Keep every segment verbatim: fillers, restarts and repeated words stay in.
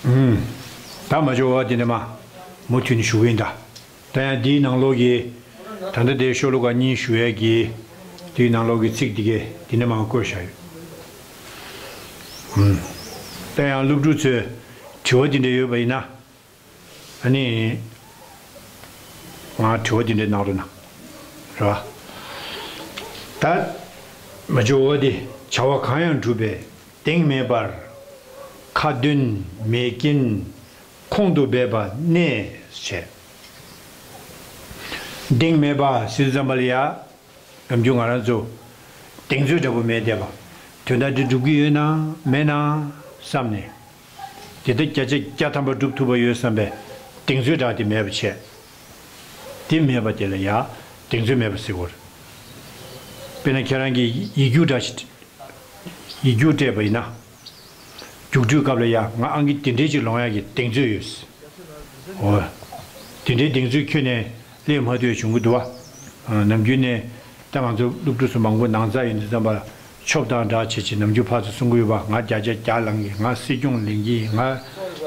ད་མ་འབྱོར་བ་དེ་ནས་མ་མུ་མཐུད་ནས་ཞུ་གི་ཡིན་ད། ད་ཡང་འདིའི་ནང་ལོགས་ཀྱི་ད་ལྟ་དེ་ཤོ་ལོ་ཀ་གཉིས་ཞུ་ཡས་ཀྱི་དེའི་ནང་ལོགས་ཀྱི་ཚིག་དེ་གས་དེ་ནས་མ་བཀོད་བཞག་ཡོད། ད་ཡང་སློབ་ཕྲུག་ཚོས་དྲི་བ་དེ་འདྲ་ཡོད་པ་ཡིན་ན། ཨ་ནི། ང་དྲི་བ་འདི་འདྲ་གནང་རོགས་གནང་། རེད་བ། ད། མ་འབྱོར་བ་འདི་བྱ་བ་གང་ཡང་བསྒྲུབས་པས་གདེང་མེད་པར། ཁ་འདོན་མེད་རྐྱེན་ཁོང་དུ་སྦས་པ་གནས་བྱས། གདེང་མེད་པ་ཟེར་ཙམ་པ་ལ་ཡ། ནམ་རྒྱུན་ང་རང་ཚོ་གདེང་ཚོད་འདྲ་པོ་མེད་བསྡད་པ། དོན་དག་འདི་འགྲུབ་ཀྱི་ཡོད་ན་མེད་ན་བསམ་ནས། དེ་ལྟར་བརྒྱ་ཆ་བརྒྱ་ཐམ་པ་འགྲུབ་ཐུབ་པ་ཡོད་བསམ་པའི་གདེང་ཚོད་འདྲ་དེ་མེད་པ་བྱས། དེ་མེད་པ་དེ་ལ་ཡང་གདེང་ཚོད་མེད་པ་ཟེར་དགོས་རེད། དཔེར་ན་ཁྱེད་རང་གིས་ཡིག་རྒྱུགས་འདྲ་ཞིག་ཡིག་རྒྱུགས་སྤྲད་པ་ཡིན་ན། རྒྱུགས་སྤྲོད་སྐབས་ལ་ཡང་ང་ཨང་ཀི་དེ་འདྲའི་ཅིག་ལོངས་ཡག་གི་གདེང་ཚོད་ཡོད། འོ། དེ་འདྲའི་གདེང་ཚོད་ཁྱོན་ནས་སླེབས་མ་ཐུབ་བྱུང་གི་འདུག་བ། ནམ་རྒྱུན་ནས་ད་ང་ཚོ་སློབ་ཕྲུག་ཚོ་མང་པོ་ནང་རྩ་ཡོད་དུས་ཙམ་པ་ཆོབ་དང་འདྲ་བྱེད་ཅིག་ནམ་རྒྱུན་ཕར་ཚུར་གསུང་གི་ཡོད་པ། ང་བརྒྱ་ཆ་བརྒྱ་ལེན་གི། ང་སྲིད་སྐྱོང་ལེན་གི། ང་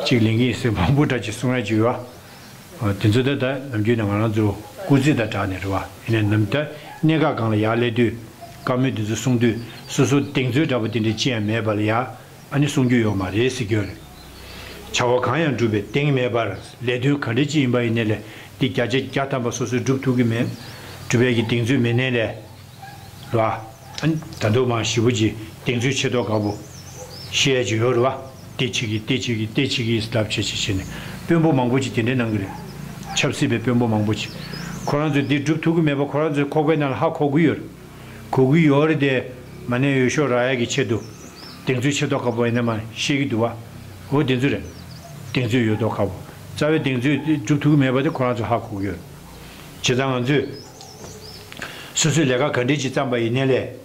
གཅིག་ལེན་གི་ཟེར་མང་པོ་འདྲ་ཅིག་གསུང་ཡ་ཅིག་ཡོད་བ། དེ་ཚོ་ད་ད་ནམ་རྒྱུན་ནས་ང་རང་ཚོ་སྐུ་ཚེ་དང་སྦྲགས་ནས་རེད་བ། ཡིན་ནའི་ནམ་ད་གནད་འགག་སྒང་ལ་ཡར་སླེབས་དུས་བཀའ་མོལ་དེ་ཚོ་གསུང་དུས་སོ་སོ་གདེང་ཚོད་འདྲ་པོ་དེ་འདྲ་ཅི་ཡང་མེད་པ་ལ་ཡ། ཨ་ནི་གསུང་རྒྱུ་ཡོད་མ་རེད་ཟེར་རྒྱུ་རེད། བྱ་བ་གང་ཡང་བསྒྲུབས་པས་གདེང་མེད་པར། ལས་དོན་ག་འདྲ་ཅིག་ཡིན་པ་ཡིན་ནའི་ལས་འདི་བརྒྱ་ཆ་བརྒྱ་ཐམ་པ་སོ་སོས་སྒྲུབ་ཐུབ་ཀྱི་མེད། སྒྲུབ་ཡས་ཀྱི་གདེང་ཚོད་མེད་ནའི་ལས། རེད་བ། ཨ་ནི་ད་དུང་མང་ཞེ་པོ་ཅིག་གདེང་ཚོད་ཆེ་མདོག་ཁ་པོ་བཤད་ཡས་ཅིག་ཡོད་རེད་བ། དེ་བྱེད་ཀྱི་དེ་བྱེད་ཀྱི་དེ་བྱེད་ཀྱི་ལབ་བྱས་བྱས་བྱས་ནས་དཔོན་པོ་མང་པོ་ཅིག་དེ་འདྲའི་གནང་གི་རེད། ཆབ་སྲིད་པའི་དཔོན་པོ་མང་པོ་ཅིག་ཁོ་རང་ཚོས་འདི་སྒྲུབ་ཐུབ་ཀྱི་མེད་པ་ཁོ་རང་ཚོའི་ཁོག་པའི་ནང་ལ་ཧ་གོ་གི་ཡོད་རེད། གོ་གི་ཡོད་རེད་དེ། མ་ཎི་འོས་ཤོག་རག་ཡག་གི་ཆེད་དུ། གདེང་ཚོད་ཆེ་མདོག་ཁ་པོ་ཡིན་ན་མ་བཤད་ཀྱི་འདུག་བ། འོ་དེ་ཚོ་རེད། གདེང་ཚོད་ཡོད་མདོག་ཁ་པོ། རྩ་བའི་གདེང་ཚོད་དེ་སྒྲུབ་ཐུབ་ཀྱི་མེད་པ་དེ་ཁོ་རང་ཚོ་ཧ་གོ་གི་ཡོད། བྱས་ཙང་ང་ཚོས། སོ་སོས་ལས་ཀ་ག་འདྲས་ཅིག་བརྩམས་པ་ཡིན་ནའི་ལས།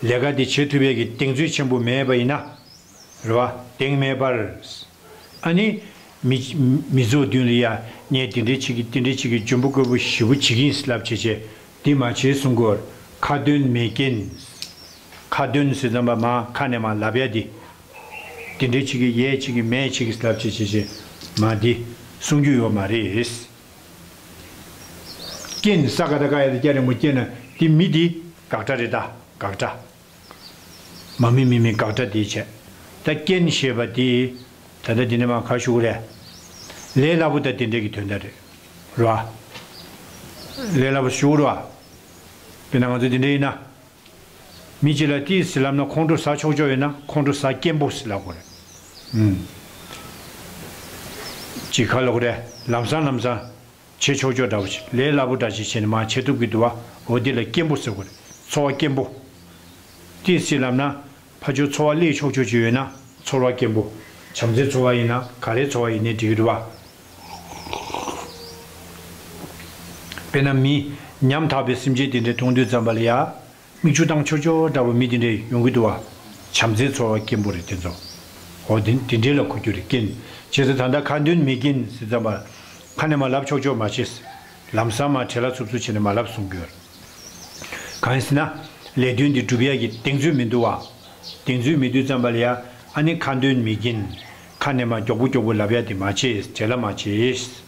ལས་ཀ་དེ་བྱེད་ཐུབ་ཡག་གི་གདེང་ཚོད་ཆེན་པོ་མེད་པ་ཡིན་ན། རེད་བ། གདེང་མེད་པར། ཨ་ནི། མི་མི་ཚོགས་མདུན་ལ་ཡ། ངས་དེ་འདྲའི་བྱེད་ཀྱི་དེ་འདྲའི་བྱེད་ཀྱི་འཇོན་པོ་རྐུན་པོ་ཞེ་པོ་བྱེད་ཀྱི་ཡིན་ལབ་བྱས་བྱས། འདི་མ་བྱེད་གསུང་དགོས། ཁ་འདོན་མེད་རྐྱེན། ཁ་འདོན་ཟེར་ཙམ་པ་མ་ཁ་ནས་མ་ལབ་ཡ་དེ། དེ་འདྲའི་བྱེད་ཀྱི་ཡས་བྱེད་ཀྱི་མས་བྱེད་ཀྱི་ལབ་བྱས་བྱས་བྱས། མ་འདི་གསུང་རྒྱུ་ཡོད་མ་རེད། རྐྱེན་ས་ཀ་བཏགས་སྐ་ཡ་བཏགས་སྐྱ་རེད་མོ། རྐྱེན་ན་འདི་མི་འདི་དགག་སྒྲ་རེད་ད། དགག་སྒྲ། མ་མི་མི་མི་དགག་སྒྲ་དེའི་ཆེད། ད་རྐྱེན་ཞེས་པ་དེ། ད་ལྟ་འདི་ནས་མ་ག་ཞུ་གི་རེད། ལས་སླ་པོ་དང་དེ་འདྲའི་གི་དོན་དག་རེད། རེད་བ། ལས་སླ་པོ་ཞུ་གི་རེད་བ། དཔེར་ན་ང་ཚོ་འདི་འདྲ་ཡིན་ན། མི་གཅིག་ལ་ཏིས་ཟེར་ལབ་ན་ཁོང་ཁྲོ་ཟ་ཆོག་ཆོག་ཡོད་ན་ཁོང་ཁྲོ་ཟ་སྐྱེན་པོ་ཟེར་ལབ་དགོས་རེད། ཨུམ། ཅིག་ག་ལབ་དགོས་རེད། ལམ་སང་ལམ་སང་། བྱེད་ཆོག་ཆོག་འདྲ་པོ་ཞིག་ལས་སླ་པོ་འདྲ་ཞིག་བྱས་ནས་མར་བྱེད་ཐུབ་ཀྱི་འདུག་བ། འོ་འདི་ལ་སྐྱེན་པོ་ཟེར་དགོས་རེད། ཚོར་བ་སྐྱེན་པོ། ཏིས་ཟེར་ལབ་ན། ཕར་ཕྱོགས་ཚོར་བ་སླེབས་ཆོག་ཆོག་ཅིག་ཡོད་ན་ཚོར་བ་སྐྱེན་པོ། བྱམས་བརྩེའི་ཚོར་བ་ཡིན་ན་ག་རེའི་ཚོར་བ་ཡིན་ནའི་འགྲིག་གི་རེད་བ། དཔེར་ན་མི་ཉམ་ཐག་པའི་སེམས་ཅན་དེ་འདྲ་མཐོང་དུས་ཙམ་པ་ལ་ཡ། མིག་ཆུ་བཏང་ཆོག་ཆོག་འདྲ་པོ་མི་དེ་འདྲས་ཡོང་གི་འདུག་བ། བྱམས་བརྩེའི་ཚོར་བ་སྐྱེན་པོ་རེད་དེ་ཚོ། འོ་དེ་དེ་འདྲས་ལ་གོ་རྒྱུ་རེད་རྐྱེན། བྱས་ཙང་ད་ལྟ་ཁ་འདོན་མེད་རྐྱེན་ཟེར་ཙམ་པ། ཁ་ནས་མ་ལབ་ཆོག་ཆོག་མ་བྱེད། ལམ་སང་མ་བྲེལ་ལ་འཚུབ་འཚུབ་བྱས་ནས་མ་ལབ་གསུང་རྒྱུ་ཡོད། གང་ཡིན་ཟེར་ན། ལས་དོན་འདི་སྒྲུབ་ཡག་གི་གདེང་ཚོད་མི་འདུག་བ། གདེང་ཚོད་མི་འདུག་ཙམ་པ་ལ་ཡ། ཨ་ནི་ཁ་འདོན་མེད་རྐྱེན། ཁ་ནས་མ་མགྱོགས་པོ་མགྱོགས་པོ་ལབ་ཡག་དེ་མ་བྱེད། བྲེལ་ལ་མ་བྱེད།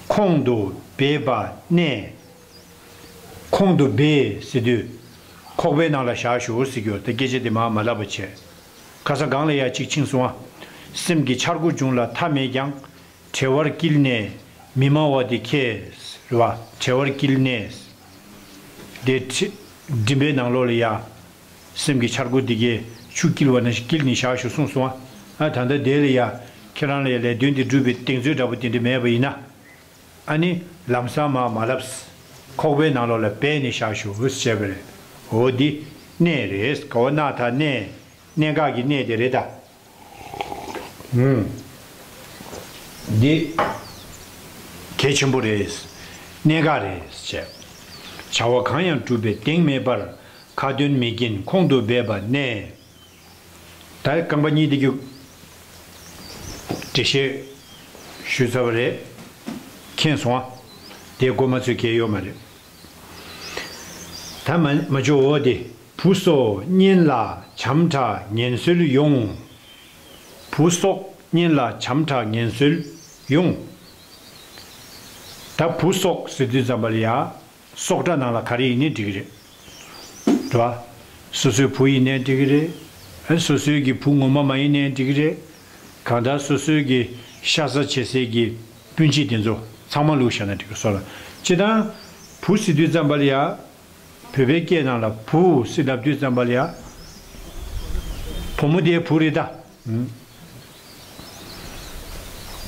ཁོང་དུ་སྦས་པ་གནས། ཁོང་དུ་སྦས་ཟེར་དུས། ཁོག་པའི་ནང་ལ་བཞག་ཞོག་ཟེར་རྒྱུ་ད་སྐད་ཆ་དེ་མར་མ་ལབ་པ་བྱས། ཁ་སང་སྒང་ལ་ཡ་གཅིག་ཕྱིན་སོང་ཨ། སེམས་ཀྱི་འཆར་སྒོ་འབྱུང་ལ་མཐའ་མེད་ཀྱང་། བྲེལ་བར་བསྐྱིལ་ནས་མི་སྨྲ་བ་དེ་ཁས། རེད་བ། བྲེལ་བར་བསྐྱིལ་ནས། དེ་ཁྲི་མགྲིན་པའི་ནང་ལོགས་ལ་ཡ། སེམས་ཀྱི་འཆར་སྒོ་འདི་གས་ཆུ་བསྐྱིལ་བ་ནང་བཞིན་བསྐྱིལ་ནས་བཞག་ཞོག་གསུངས་སོང་ཨ། ཨ་ད་ལྟ་དེ་ལ་ཡ། ཁྱེད་རང་ལ་ཡ་ལས་དོན་འདི་སྒྲུབ་པའི་གདེང་ཚོད་འདྲ་པོ་དེ་འདྲ་མེད་པ་ཡིན་ན། ཨ་ནི་ལམ་སང་མར་མ་ལབ། ཁོག་པའི་ནང་ལོགས་ལ་སྦས་ནས་བཞག་ཞོག་ཟེར་བ་རེད། འོ་འདི་གནས་རེད། ག་བ་ན་ད་གནས། གནད་འགག་གི་གནས་དེ་རེད་ད། ཧུམ། འདི་གལ་ཆེན་པོ་རེད། གནད་འགག་རེད་ཅེས། བྱ་བ་གང་ཡང་བསྒྲུབས་པས་གདེང་མེད་པར། ཁ་འདོན་མེད་རྐྱེན་ཁོང་དུ་སྦས་པ་གནས། ད་རྐང་པ་གཉིས་དེ་གི་འགྲེལ་བཤད་ཞུས་ཚར་བ་རེད། མཁྱེན་སོང་ཨ། དེ་མགོ་མ་ཚོས་གལ་ཡོད་མ་རེད། ད་མ་མ་ཇོ་བོ་དེ་བུ་སོགས་གཉེན་ལ་བྱམས་ཕྲག་ངན་སོལ་ཡོང་། བུ་སོགས་ གཉེན་ལ་བྱམས་དྲག་ངན་སོལ་ཡོང་། ད་བུ་སོག་ཟེར་དུས་ཙམ་པ་ལ་ཡ། སོག་སྒྲ་ནང་ལ་ག་རེ་ཡིན་ནའི་འགྲིག་གི་རེད། རེད་བ། སོ་སོའི་བུ་ཡིན་ནའི་འགྲིག་གི་རེད། ཨ་སོ་སོའི་གི་བུ་ངོ་མ་མ་ཡིན་ནའི་འགྲིག་གི་རེད། གང་ལྟར་སོ་སོའི་གི་ཤ་ཟ་བྱེད་སའི་གི་སྤུན་མཆེད་དེ་ཚོ་ཚང་མ་བླུགས་བཞག་ན་འགྲིག་གི་སོག་ལ། སྤྱིར་བཏང་བུ་ཟེར་དུས་ཙམ་པ་ལ་ཡ། བོད་པའི་སྐད་ནང་ལ་བུ་ཟེར་ལབ་དུས་ཙམ་པ་ལ་ཡ། བུ་མོ་དེའི་བུ་རེད་ད། ཨུམ།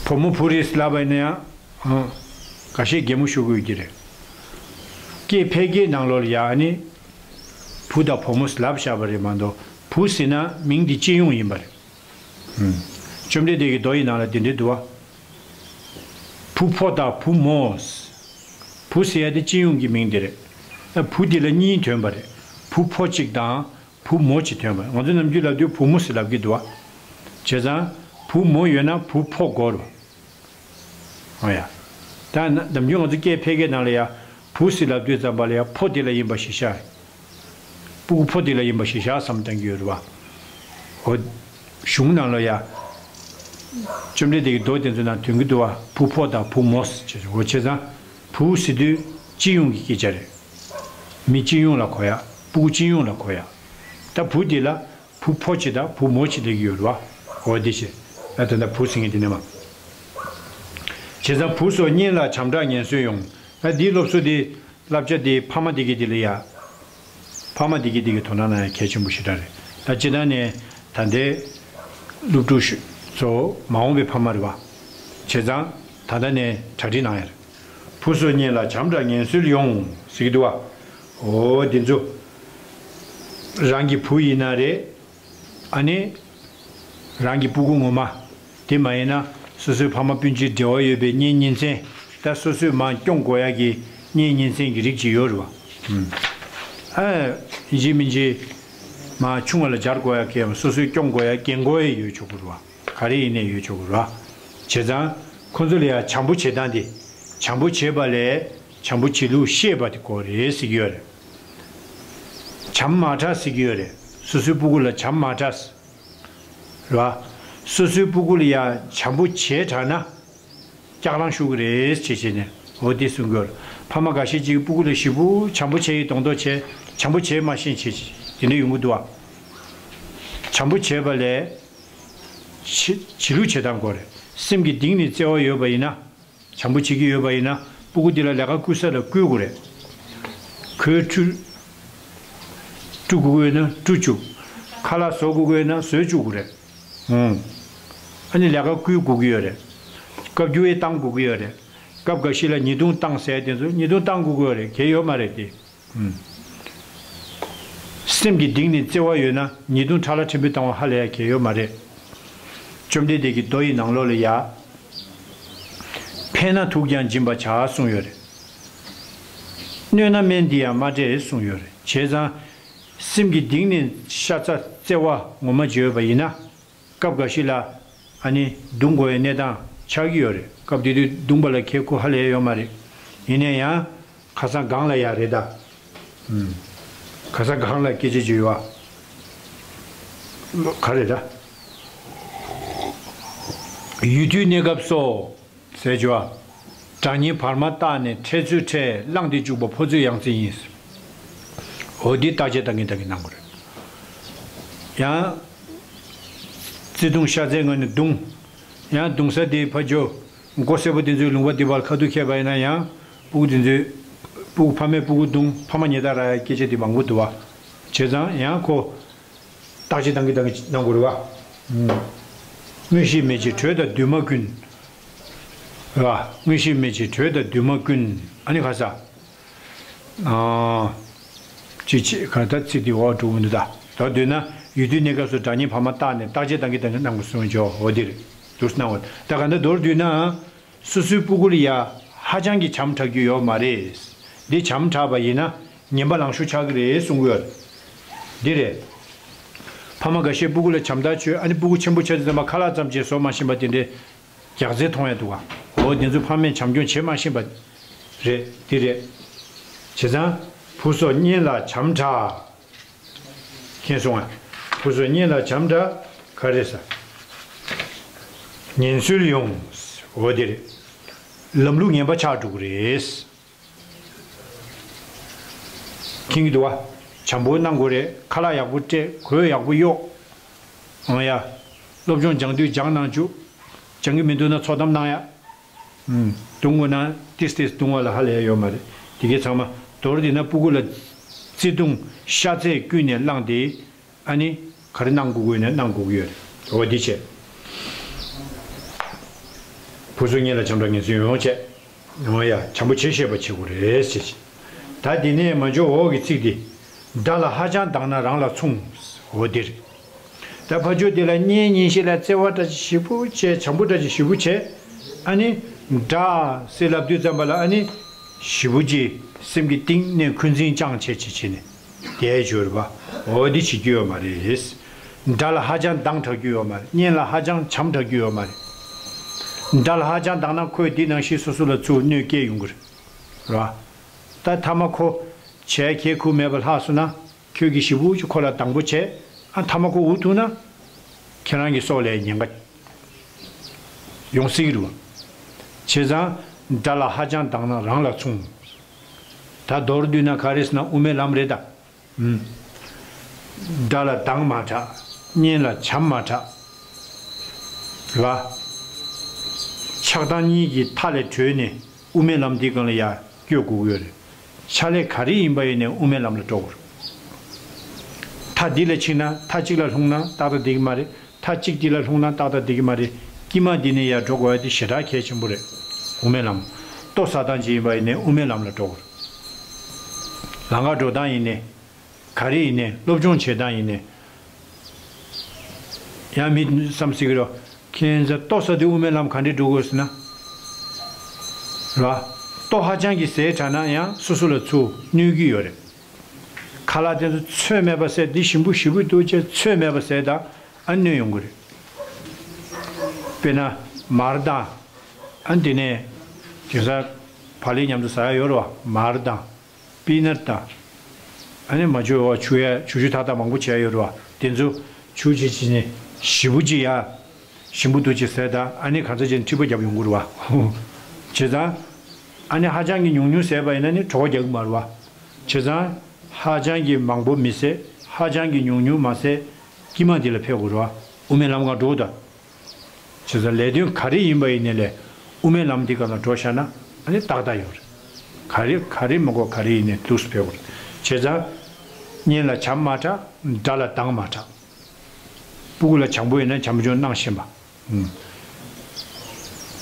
བུ་མོ་བུ་རེད་ལབ་པ་ཡིན་ན་ཡང་། ཨང་། འགའ་ཤས་གད་མོ་ཤོར་གྱི་ཡོད་ཀྱི་རེད། སྐད་ཕལ་སྐད་ནང་ལོགས་ལ་ཡང་ནི། བུ་དང་བུ་མོ་ལབ་བཞག་པ་རེད་མ་གཏོགས་བུ་ཟེར་ན་མིང་འདི་སྤྱི་ཡོངས་ཡིན་པ་རེད། ཨུམ། བཅོམ་ལྡན་འདས་ཀྱི་མདོ་ཡི་ནང་ལ་འདི་འདྲའི་འདུག་བ། བུ་ཕོ་དང་བུ་མོ། བུ་ཟེར་ཡ་དེ་སྤྱི་ཡོངས་ཀྱི་མིང་དེ་རེད། ད་བུ་འདི་ལ་གཉིས་ཐོན་པ་རེད། བུ་ཕོ་གཅིག་དང་། བུ་མོ་གཅིག་ཐོན་པ། ང་ཚོ་ནམ་རྒྱུན་ལབ་དུས་བུ་མོ་ཟེར་ལབ་ཀྱི་འདུག་བ། བྱས་ཙང་བུ་མོ་ཡོད་ན་བུ་ཕོ་དགོས་རེད་བ། ཨོ་ཡ། ད་ནམ་རྒྱུན་ང་ཚོ་སྐད་ཕལ་སྐད་ནང་ལ་ཡ། བུ་ཟེར་ལབ་དུས་ཙམ་པ་ལ་ཡ་ཕོ་དེ་ལ་ཡིན་པ་ཞིག་ཤར། སྤུ་གུ་ཕོ་དེ་ལ་ཡིན་པ་ཞིག་ཤར་བསམ་བཏང་གི་ཡོད་རེད་བ། འོ། གཞུང་ནང་ལ་ཡ། བཅོམ་ལྡན་འདས་ཀྱི་མདོ་དེ་ཚོ་ནང་ཐོན་གྱི་འདུག་བ། བུ་ཕོ་དང་བུ་མོ་ཟེར་བྱས། འོ་བྱས་ཙང་། བུ་ཟེར་དུས་སྤྱི་ཡོངས་ཀྱི་སྐད་ཆ་རེད། མི་སྤྱི་ཡོངས་ལ་གོ་ཡ། སྤུ་གུ་སྤྱི་ཡོངས་ལ་གོ་ཡ། ད་བུ་དེ་ལ་བུ་ཕོ་གཅིག་དང་བུ་མོ་གཅིག་སླེབས་ཀྱི་ཡོད་རེད་བ། འོ་དེ་བྱས། ད་ད་ལྟ་བུ་ཟེར་མཁན་དེ་ནས་མ། བྱས་ཙང་བུ་སོགས་གཉེན་ལ་བྱམས་དྲག་ངན་སོལ་ཡོང་། ད་འདིའི་སློབ་གསོ་དེ། བསླབ་བྱ་དེ་ཕ་མ་དེ་གི་དེ་ལ་ཡ། ཕ་མ་དེ་གི་དེ་གི་དོ་སྣང་གནང་ཡ་གལ་ཆེན་པོ་ཞེ་དྲག་རེད། ད་སྤྱིར་བཏང་ནས་ད་ལྟའི་སློབ་ཕྲུག་ཚོ་མ་འོངས་པའི་ཕ་མ་རེད་བ། བྱས་ཙང་ད་ལྟ་ནས་གྲ་སྒྲིག་གནང་ཡ་རེད། བུ་སོགས་གཉེན་ལ་བྱམས་དྲག་ངན་སོལ་ཡོང་ཟེར་གྱི་འདུག་བ། འོ་དེ་ཚོ། རང་གི་བུ་ཡིན་ན་རེད། ཨ་ནི། རང་གི་སྤུ་གུ་ངོ་མ། དེ་མ་ཡིན་ན་སོ་སོའི་ཕ་མ་སྤུན་མཆེད་འབྲེལ་བ་ཡོད་པའི་གཉེན་ཉེ་ཚན། ད་སོ་སོས་མར་སྐྱོང་དགོས་ཡ་གི་གཉེན་ཉེ་ཚན་གྱི་རིགས་ཅིག་ཡོད་རེད་བ། ཨ། ཡིན་གཅིག་མིན་གཅིག་མར་ཆུང་བ་ལ་སྦྱར་དགོས་ཡ་གི་སོ་སོས་སྐྱོང་དགོས་ཡ་རྒན་རྒོན་ཡོད་ཆོག་གི་རེད་བ། ག་རེ་ཡིན་ནའི་ཡོད་ཆོག་གི་རེད་བ། བྱས་ཙང་ཁོ་ཚོ་ལ་ཡ་བྱམས་པོ་བྱེད་སྟངས་དེ། བྱམས་པོ་བྱེད་པ་ལས་བྱམས་པོ་བྱེད་ལུགས་ཤེས་པ་དེ་དགོས་རེད་ཟེར་གྱི་ཡོད་རེད། བྱམས་མ་དྲག་ཟེར་གྱི་ཡོད་རེད། སོ་སོའི་སྤུ་གུ་ལ་བྱམས་མ་དྲག་ཟེར། རེད་བ། སོ་སོའི་སྤུ་གུ་ལ་ཡ་བྱམས་པོ་བྱས་དྲགས་ན། སྐྱག་ལང་ཤོར་གི་རེད་ཅེས་བྱས་ནས་འོ་དེ་གསུང་གི་ཡོད་རེད། ཕ་མ་འགའ་ཤས་ཅིག་སྤུ་གུ་ལ་ཞེ་པོ་བྱམས་པོ་བྱས་ཡི་མདོག་མདོག་བྱས། བྱམས་པོ་བྱས་མ་ཤེས་བྱས་བྱས་དེ་འདྲ་ཡོང་གི་འདུག་བ། བྱམས་པོ་བྱས་པ་ལས། བྱེད་བྱེད་ལུགས་བྱེད་སྟངས་དགོས་རེད། སེམས་ཀྱི་གཏིང་ནས་བརྩེ་བ་ཡོད་པ་ཡིན་ན། བྱམས་པོ་བྱེད་ཀྱི་ཡོད་པ་ཡིན་ན། སྤུ་གུ་འདི་ལ་ལས་ཀ་བསྐུལ་ས་ལ་བསྐུལ་དགོས་རེད། ཁོའི་ཁྲུ། བཀྲུ་དགོས་ཀྱི་ཡོད་ན་བཀྲུ་བཅུག་ཁ་ལག་བཟོ་དགོས་ཀྱི་ཡོད་ན་བཟོས་བཅུག་དགོས་རེད། ཨང་། ཨ་ནི་ལས་ཀ་བསྐུལ་དགོས་ཀྱི་ཡོད་རེད། སྐབས་རྒྱུ་བས་བཏང་དགོས་ཀྱི་ཡོད་རེད། སྐབས་འགའ་ཞིག་ལ་ཉེས་རྡུང་བཏང་ཟེར་དེ་ཚོ་ཉེས་རྡུང་བཏང་དགོས་ཀྱི་ཡོད་རེད། གལ་ཡོད་མ་རེད་དེ། ཨང་། སེམས་ཀྱི་གཏིང་ནས་བརྩེ་བ་ཡོད་ན་ཉེས་རྡུང་ཕྲ་ལ་ཕྲན་བུ་བཏང་བ་ཧ་ལས་ཡ་གལ་ཡོད་མ་རེད། བཅོམ་ལྡན་འདས་ཀྱི་མདོ་ཡི་ནང་ལོགས་ལ་ཡ། ཕན་ན་ཐུགས་ཀྱང་སྦྱིན་པར་བྱ་གསུངས་ཡོད་རེད། གནོད་ན་སྨན་འདི་ཡང་མ་འབྲས་གསུངས་ཡོད་རེད། བྱས་ཙང་། སེམས་ཀྱི་གཏིང་ནས་ཤ་ཚ་བརྩེ་བ་ངོ་མ་བརྗོད་པ་ཡིན་ན། སྐབས་འགའ་ཞིག་ལ། ཨ་ནི་རྡུང་དགོས་པའི་གནས་སྟངས་ཆགས་ཀྱི་ཡོད་རེད། སྐབས་དེ་དུས་རྡུང་པ་ལ་ཁྱད་ཁུ་ཧ་ལས་ཡོད་མ་རེད། ཡིན་ན་ཡང་། ཁ་སང་སྒང་ལ་ཡ་རེད་ད། ཨུམ། ཁ་སང་སྒང་ལ་སྐད་ཆ་བརྗོད་ཡོད་ཨ། ག་རེད་ད། ཡུལ་དུས་གནས་སྐབས་སོ། ཟེར་བརྗོད་ཨ། དགྲ་གཉེན་བར་མ་བརྟགས་ནས་འཕྲད་ཚོད་འཕྲད། བླངས་ཏེ་འཇུག་པ་ཕོ་ཚོད་ཡང་རྩེ་ཡིན། འོ་འདི་བརྟག་དཔྱད་བཏང་གིན་བཏང་གིན་གནང་དགོས་རེད། ཡང་། བརྩེ་དུང་ཤ་ཚའི་ངང་ནས་བརྡུང་། ཡང་བརྡུང་ས་དེའི་ཕ་ཇོ། མགོ་སེར་པོ་དེ་ཚོའི་ལུང་པ་འདི་བར་ཁ་ཐུག་ཁྱེར་བ་ཡིན་ན་ཡང་། སྤུ་གུ་དེ་ཚོའི། སྤུ་གུ་ཕ་མས་སྤུ་གུ་བརྡུང་ཕ་མ་ཉེས་རྡུང་རག་ཡ་སྐད་ཆ་དེ་མང་པོ་འདུག་བ། བྱས་ཙང་ཡང་ཁོ། བརྟག་དཔྱད་བཏང་གི་བཏང་གི་གནང་དགོས་རེད་བ། མངོན་ཤེས་མེད་ཅིང་དྲོད་དང་རྡུལ་མ་ཀུན། རེད་བ། མངོན་ཤེས་མེད་ཅིང་དྲོད་དང་རྡུལ་མ་ཀུན། ཨ་ནི་ཁ་ས། ཅི་ཅི་ག་ད་ཚིག་འདི་འོག་འགྲོ་གི་འདུག་ད། ད་འདོད་ན་ཡུལ་དུས་གནས་སྐབས་སུ་དགྲ་གཉེན་བར་མ་བརྟགས་ནས་བརྟག་དཔྱད་བཏང་གི་བཏང་གི་གནང་དགོས་གསུངས་ཀྱི་འོ་འདི་རེད། འདུག་སེ་གནང་བ་ད་ག་ད་མདོར་བསྡུས་ན། སོ་སོའི་སྤུ་གུ་ལ་ཡ་ཧ་ཅང་གི་བྱམས་དྲག་རྒྱུ་ཡོད་མ་རེད། འདི་བྱམས་དྲག་པ་ཡིན་ན་ངན་པ་ལང་ཤོར་ཆགས་ཀྱི་རེད་གསུང་གི་ཡོད། འདི་རེད། ཕ་མ་འགའ་ཤས་སྤུ་གུ་ལ་བྱམས་དྲག་བྱོས་ཨ་ནི་སྤུ་གུ་ཆེན་པོ་ཆགས་དུས་ཙམ་པ་ཁ་ལག་ཙམ་ཅིག་བཟོ་མ་ཤེས་པ་དེ་འདྲའི་རྒྱགས་རྫས་མཐོང་ཡ་འདུག་ག་འོ་དེ་ཚོ་ཕ་མས་བྱམས་སྐྱོང་བྱེད་མ་ཤེས་པ་རེད་འདི་རེད། བྱས་ཙང་བུ་སོགས་གཉེན་ལ་བྱམས་དྲག་མཁྱེན་སོང་ང་། བུ་སོགས་གཉེན་ལ་བྱམས་དྲག་ག་རེ་ཟ། ངན་སོང་ཡོང་། འོ་དེ་རེད། ལམ་ལུགས་ངན་པ་ཆགས་འགྲོ་གི་རེད། མཁྱེན་གྱི་འདུག་བ། བྱམས་པོ་གནང་དགོས་རེད། ཁ་ལག་ཡག་པོ་སྤྲད། གོས་ཡག་པོ་གཡོག་ཨང་ཡ། སློབ་སྦྱོང་སྦྱང་དུས་སྦྱང་གནང་བཅུག་སྦྱང་གི་མི་འདུག་ན་ཚོགས་གཏམ་གནང་ཡ། ཨུམ། རྡུང་དགོས་ན་ཏིས་ཏིས་རྡུང་བ་ལ་ཧ་ལས་ཡ་ཡོད་མ་རེད། དེ་གའི་ཚང་མ་མདོར་བསྡུས་ན་སྤུ་གུ་ལ་བརྩེ་དུང་ཤ་ཚད་ཀུན་ནས་བླངས་ཏེ། ཨ་ནི། ག་རེ་གནང་དགོས་ཀྱི་ཡོད་ན་གནང་དགོས་ཀྱི་ཡོད་རེད། འོ་འདི་བྱས། བུ་ཚོ་གཉེན་ལ་བྱམས་དང་ངན་སོང་ཡོང་བྱས། འོ་ཡ། བྱམས་པོ་བྱེད་ཤེས་པ་བྱེད་དགོས་རེད་ཟེར་བྱས། ད་འདི་ནས་མ་འཇོག་འོག་གི་ཚིག་འདི། དགྲ་ལ་ཧ་ཅང་སྡང་ན་རང་ལ་མཚུངས། འོ་འདི་རེད། ད་ཕ་ཇོ་འདི་ལ་གཉེན་ཉེ་ཤེས་ལ་བརྩེ་བ་འདྲ་ཅིག་ཞེ་པོ་བྱས། བྱམས་པོ་འདྲ་ཅིག་ཞེ་པོ་བྱས། ཨ་ནི། དགྲ་ཟེར་ལབ་དུས་ཙམ་པ་ལ་ཨ་ནི། ཞེ་པོ་ཅིག་སེམས་ཀྱི་གཏིང་ནས་འཁོན་འཛིན་བཅངས་བྱས་བྱས་བྱས་ནས། དེ་བརྗོད་པ། འོ་འདི་བྱེད་རྒྱུ་ཡོད་མ་རེད། དགྲ་ལ་ཧ་ཅང་སྡང་དྲག་རྒྱུ་ཡོད་མ་རེད། གཉེན་ལ་ཧ་ཅང་བྱམས་དྲག་རྒྱུ་ཡོད་མ་རེད། དགྲ་ལ་ཧ་ཅང་སྡང་ན་ཁོས་འདི་ནང་བཞིན་སོ་སོ་ལ་ཚུར་གནོད་སྐྱེལ་ཡོང་གི་རེད། རེད་བ། ད་མཐའ་མ་ཁོ་བྱས་ཁྱེད་ཁུར་མེད་པ་ལྷག་སོང་ན། ཁྱོད་ཀྱིས་ཞེ་པོ་ཅིག་ཁོ་ལ་སྡང་པོ་བྱས། ཨ་མཐའ་མ་ཁོ་འུ་ཐུག་ན། ཁྱེད་རང་གི་སྲོག་ལ་ཉེན་ཁ་ཡོང་སྲིད་ཀྱི་རེད་བ། བྱས་ཙང་། དགྲ་ལ་ཧ་ཅང་སྡང་ན་རང་ལ་མཚུངས། ད་མདོར་བསྡུས་ན་ག་རེ་ཟེར་ན་དབུ་མའི་ལམ་རེད་ད། ཨུམ། དགྲ་ལ་སྡང་མ་དྲག་གཉེན་ལ་བྱམས་མ་དྲག་ལ། ཆགས་སྡང་གཉིས་ཀྱི་མཐའ་ལས་གྲོལ་ནས་དབུ་མའི་ལམ་འདི་སྒང་ལ་ཡར་སྐྱོད་དགོས་ཀྱི་ཡོད་རེད། ཕྱག་ལས་ག་རེ་ཡིན་པ་ཡིན་ནའི་དབུ་མའི་ལམ་ལ་འགྲོ་དགོས་རེད། མཐའ་འདི་ལ་ཕྱིན་ན། མཐའ་གཅིག་ལ་ལྷུང་ན་ཏག་ཏག་བསྡད་ཀྱི་མ་རེད། མཐའ་གཅིག་འདི་ལ་ལྷུང་ན་ཏག་ཏག་བསྡད་ཀྱི་མ་རེད། དཀྱིལ་མ་འདི་ནས་ཡར་འགྲོ་དགོས་ཡ་དེ་ཞེ་དྲག་གལ་ཆེན་པོ་རེད། དབུ་མའི་ལམ། ལྟོ་ཟ་སྟངས་ཅིག་ཡིན་པ་ཡིན་ནའི་དབུ་མའི་ལམ་ལ་འགྲོ་དགོས་རེད། ལམ་ཁ་འགྲོ་སྟངས་ཡིན་ནའི། ག་རེ་ཡིན་ནའི། སློབ་སྦྱོང་བྱེད་སྟངས་ཡིན་ནའི། ཡང་མི་བསམ་སྲིད་ཀྱི་རེད། ཁྱེད་ཚོ་ལྟོ་ཟ་དུས་དབུ་མའི་ལམ་ག་འདྲས་འགྲོ་དགོས་ཟེར་ན། ར། ལྟོ་ཧ་ཅང་གི་ཟས་དྲགས་ན་ཡང་སོ་སོ་ལ་ཚུར་གནོད་ཀྱི་ཡོད་རེད། ཁ་ལག་དེ་ཚོ་ཚོད་མེད་པ་ཟས། འདི་ཞིམ་པོ་ཞེ་པོ་འདུག་ཅེས་ཚོད་མེད་པ་ཟས་དང་ཨ་གནོད་ཡོང་གི་རེད། དཔེར་ན། མར་དང་། ཨ་འདི་ནས། དེང་སང་བག་ལེབ་མཉམ་དུ་ཟ་ཡ་ཡོད་རེད་བ། མར་དང་། པི་ནཊ་དང་། ཨ་ནི་མ་བྱུག་བ་བྱུག་ཡ་བྱུག་བྱུག་ཐག་ཐག་མང་པོ་བྱས་ཡོད་རེད་བ། དེ་ཚོ་བྱུག་བྱས་བྱས་ནས་ཞིམ་པོ་ཅིག་ཡ། ཞིམ་པོ་འདུག་ཅིག་ཟས་དང་ཨ་ནི་གང་ཚ་བྱས་ནས་མཁྲིས་པ་རྒྱབ་ཡོང་གི་རེད་བ། བྱས་ཙང་། ཨ་ནི་ཧ་ཅང་གི་ཉུང་ཉུང་ཟས་པ་ཡིན་ན་ནི་གྲོད་ཁོག་རྒྱག་གི་མ་རེད་བ། བྱས་ཙང་། ཧ་ཅང་གི་མང་པོ་མི་ཟས། ཧ་ཅང་གི་ཉུང་ཉུང་མ་ཟས། དཀྱིལ་མ་འདི་ལ་ཕེབས་དགོས་རེད་བ། དབུ་མའི་ལམ་སྒང་འགྲོ་དང་། བྱས་ཙང་ལས་དོན་ག་རེ་ཡིན་པ་ཡིན་ནའི་ལས། དབུ་མའི་ལམ་འདི་སྒང་ལ་འགྲོ་བཞག་ན་ཨ་ནི་ཏག་ཏག་ཡོད་རེད། ག་རེ་ག་རེ་མ་དགོས་ག་རེ་ཡིན་ནའི་ལུགས་སུ་ཕེབས་དགོས་རེད། བྱས་ཙང་། གཉེན་ལ་བྱམས་མ་དྲག་དགྲ་ལ་སྡང་མ་དྲག་སྤུ་གུ་ལ་བྱམས་པོ་ཡིན་ན་བྱམས་སྐྱོང་གནང་ཤེས་པ། ཨུམ།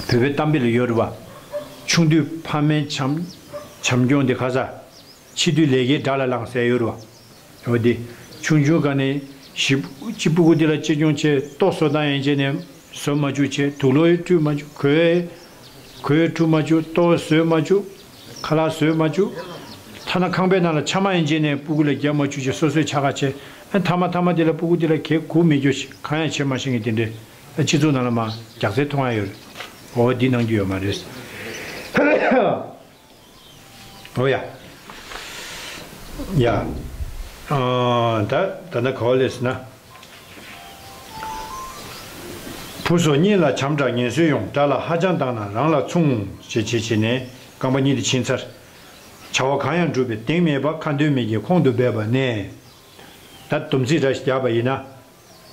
བོད་པའི་གཏམ་དཔེ་ལ་ཡོད་རེད་བ། ཆུང་དུས་ཕ་མའི་བྱམས་བྱམས་སྐྱོང་དེ་ག་ས། ཆེ་དུས་ལས་ཀའི་དགྲ་ལ་ལངས་ཟེར་ཡོད་རེད་བ། འོ་དེ། ཆུང་ཆུང་སྒང་ནས་ཞིབ་ཅིག་སྤུ་གུ་དེ་ལ་གཅེས་སྐྱོང་བྱས། ལྟོ་བཟོ་སྟངས་ཡན་ཆད་ནས་བཟོ་མ་བཅུག་བྱས། དུག་ལོག་ཡང་བཀྲུ་མ་བཅུག་གོས་གོས་འཁྲུ་མ་བཅུག་ལྟོ་བཟོས་མ་བཅུག་ཁ་ལག་བཟོས་མ་བཅུག་ཐ་ན་ཁང་པའི་ནང་ལ་ཆ་མ་ཡན་ཆད་ནས་སྤུ་གུ་ལ་རྒྱབ་མ་བཅུག་བྱས་སོ་སོས་ཆ་ག་བྱས། ཨ་མཐའ་མ་མཐའ་མ་དེ་ལ་སྤུ་གུ་དེ་ལ་གལ་གུ་མི་རྒྱུ་ཞིག་གང་ཡང་བྱེད་མ་ཤེས་མཁན་དེ་འདྲས་ཨ་སྤྱི་ཚོགས་ནང་ལ་མར་རྒྱག་རྩལ་མཐོང་ཡ་ཡོད་རེད། འོ་འདི་གནང་རྒྱུ་ཡོད་མ་རེད། འོ་ཡ། ཡ། ཨ། ད་ད་ནི་ག་བ་ལས་ཟེར་ན། བུ་སོགས་གཉེན་ལ་བྱམས་དྲག་ངན་སོང་ཡོང་། དགྲ་ལ་ཧ་ཅང་སྡང་ན་རང་ལ་མཚུངས། ཞེས་བྱས་བྱས་ནས་རྐང་པ་གཉིས་དེ་ཕྱིན་ཚར། བྱ་བ་གང་ཡང་འགྲུབ་པའི་གདེང་མེད་པ། ཁ་འདོན་མི་དགེ་ཁོང་དུ་སྦས་པ་ནས། ད་སྡོམ་ཚིག་འདྲ་ཞིག་བརྒྱབ་པ་ཡིན་ན།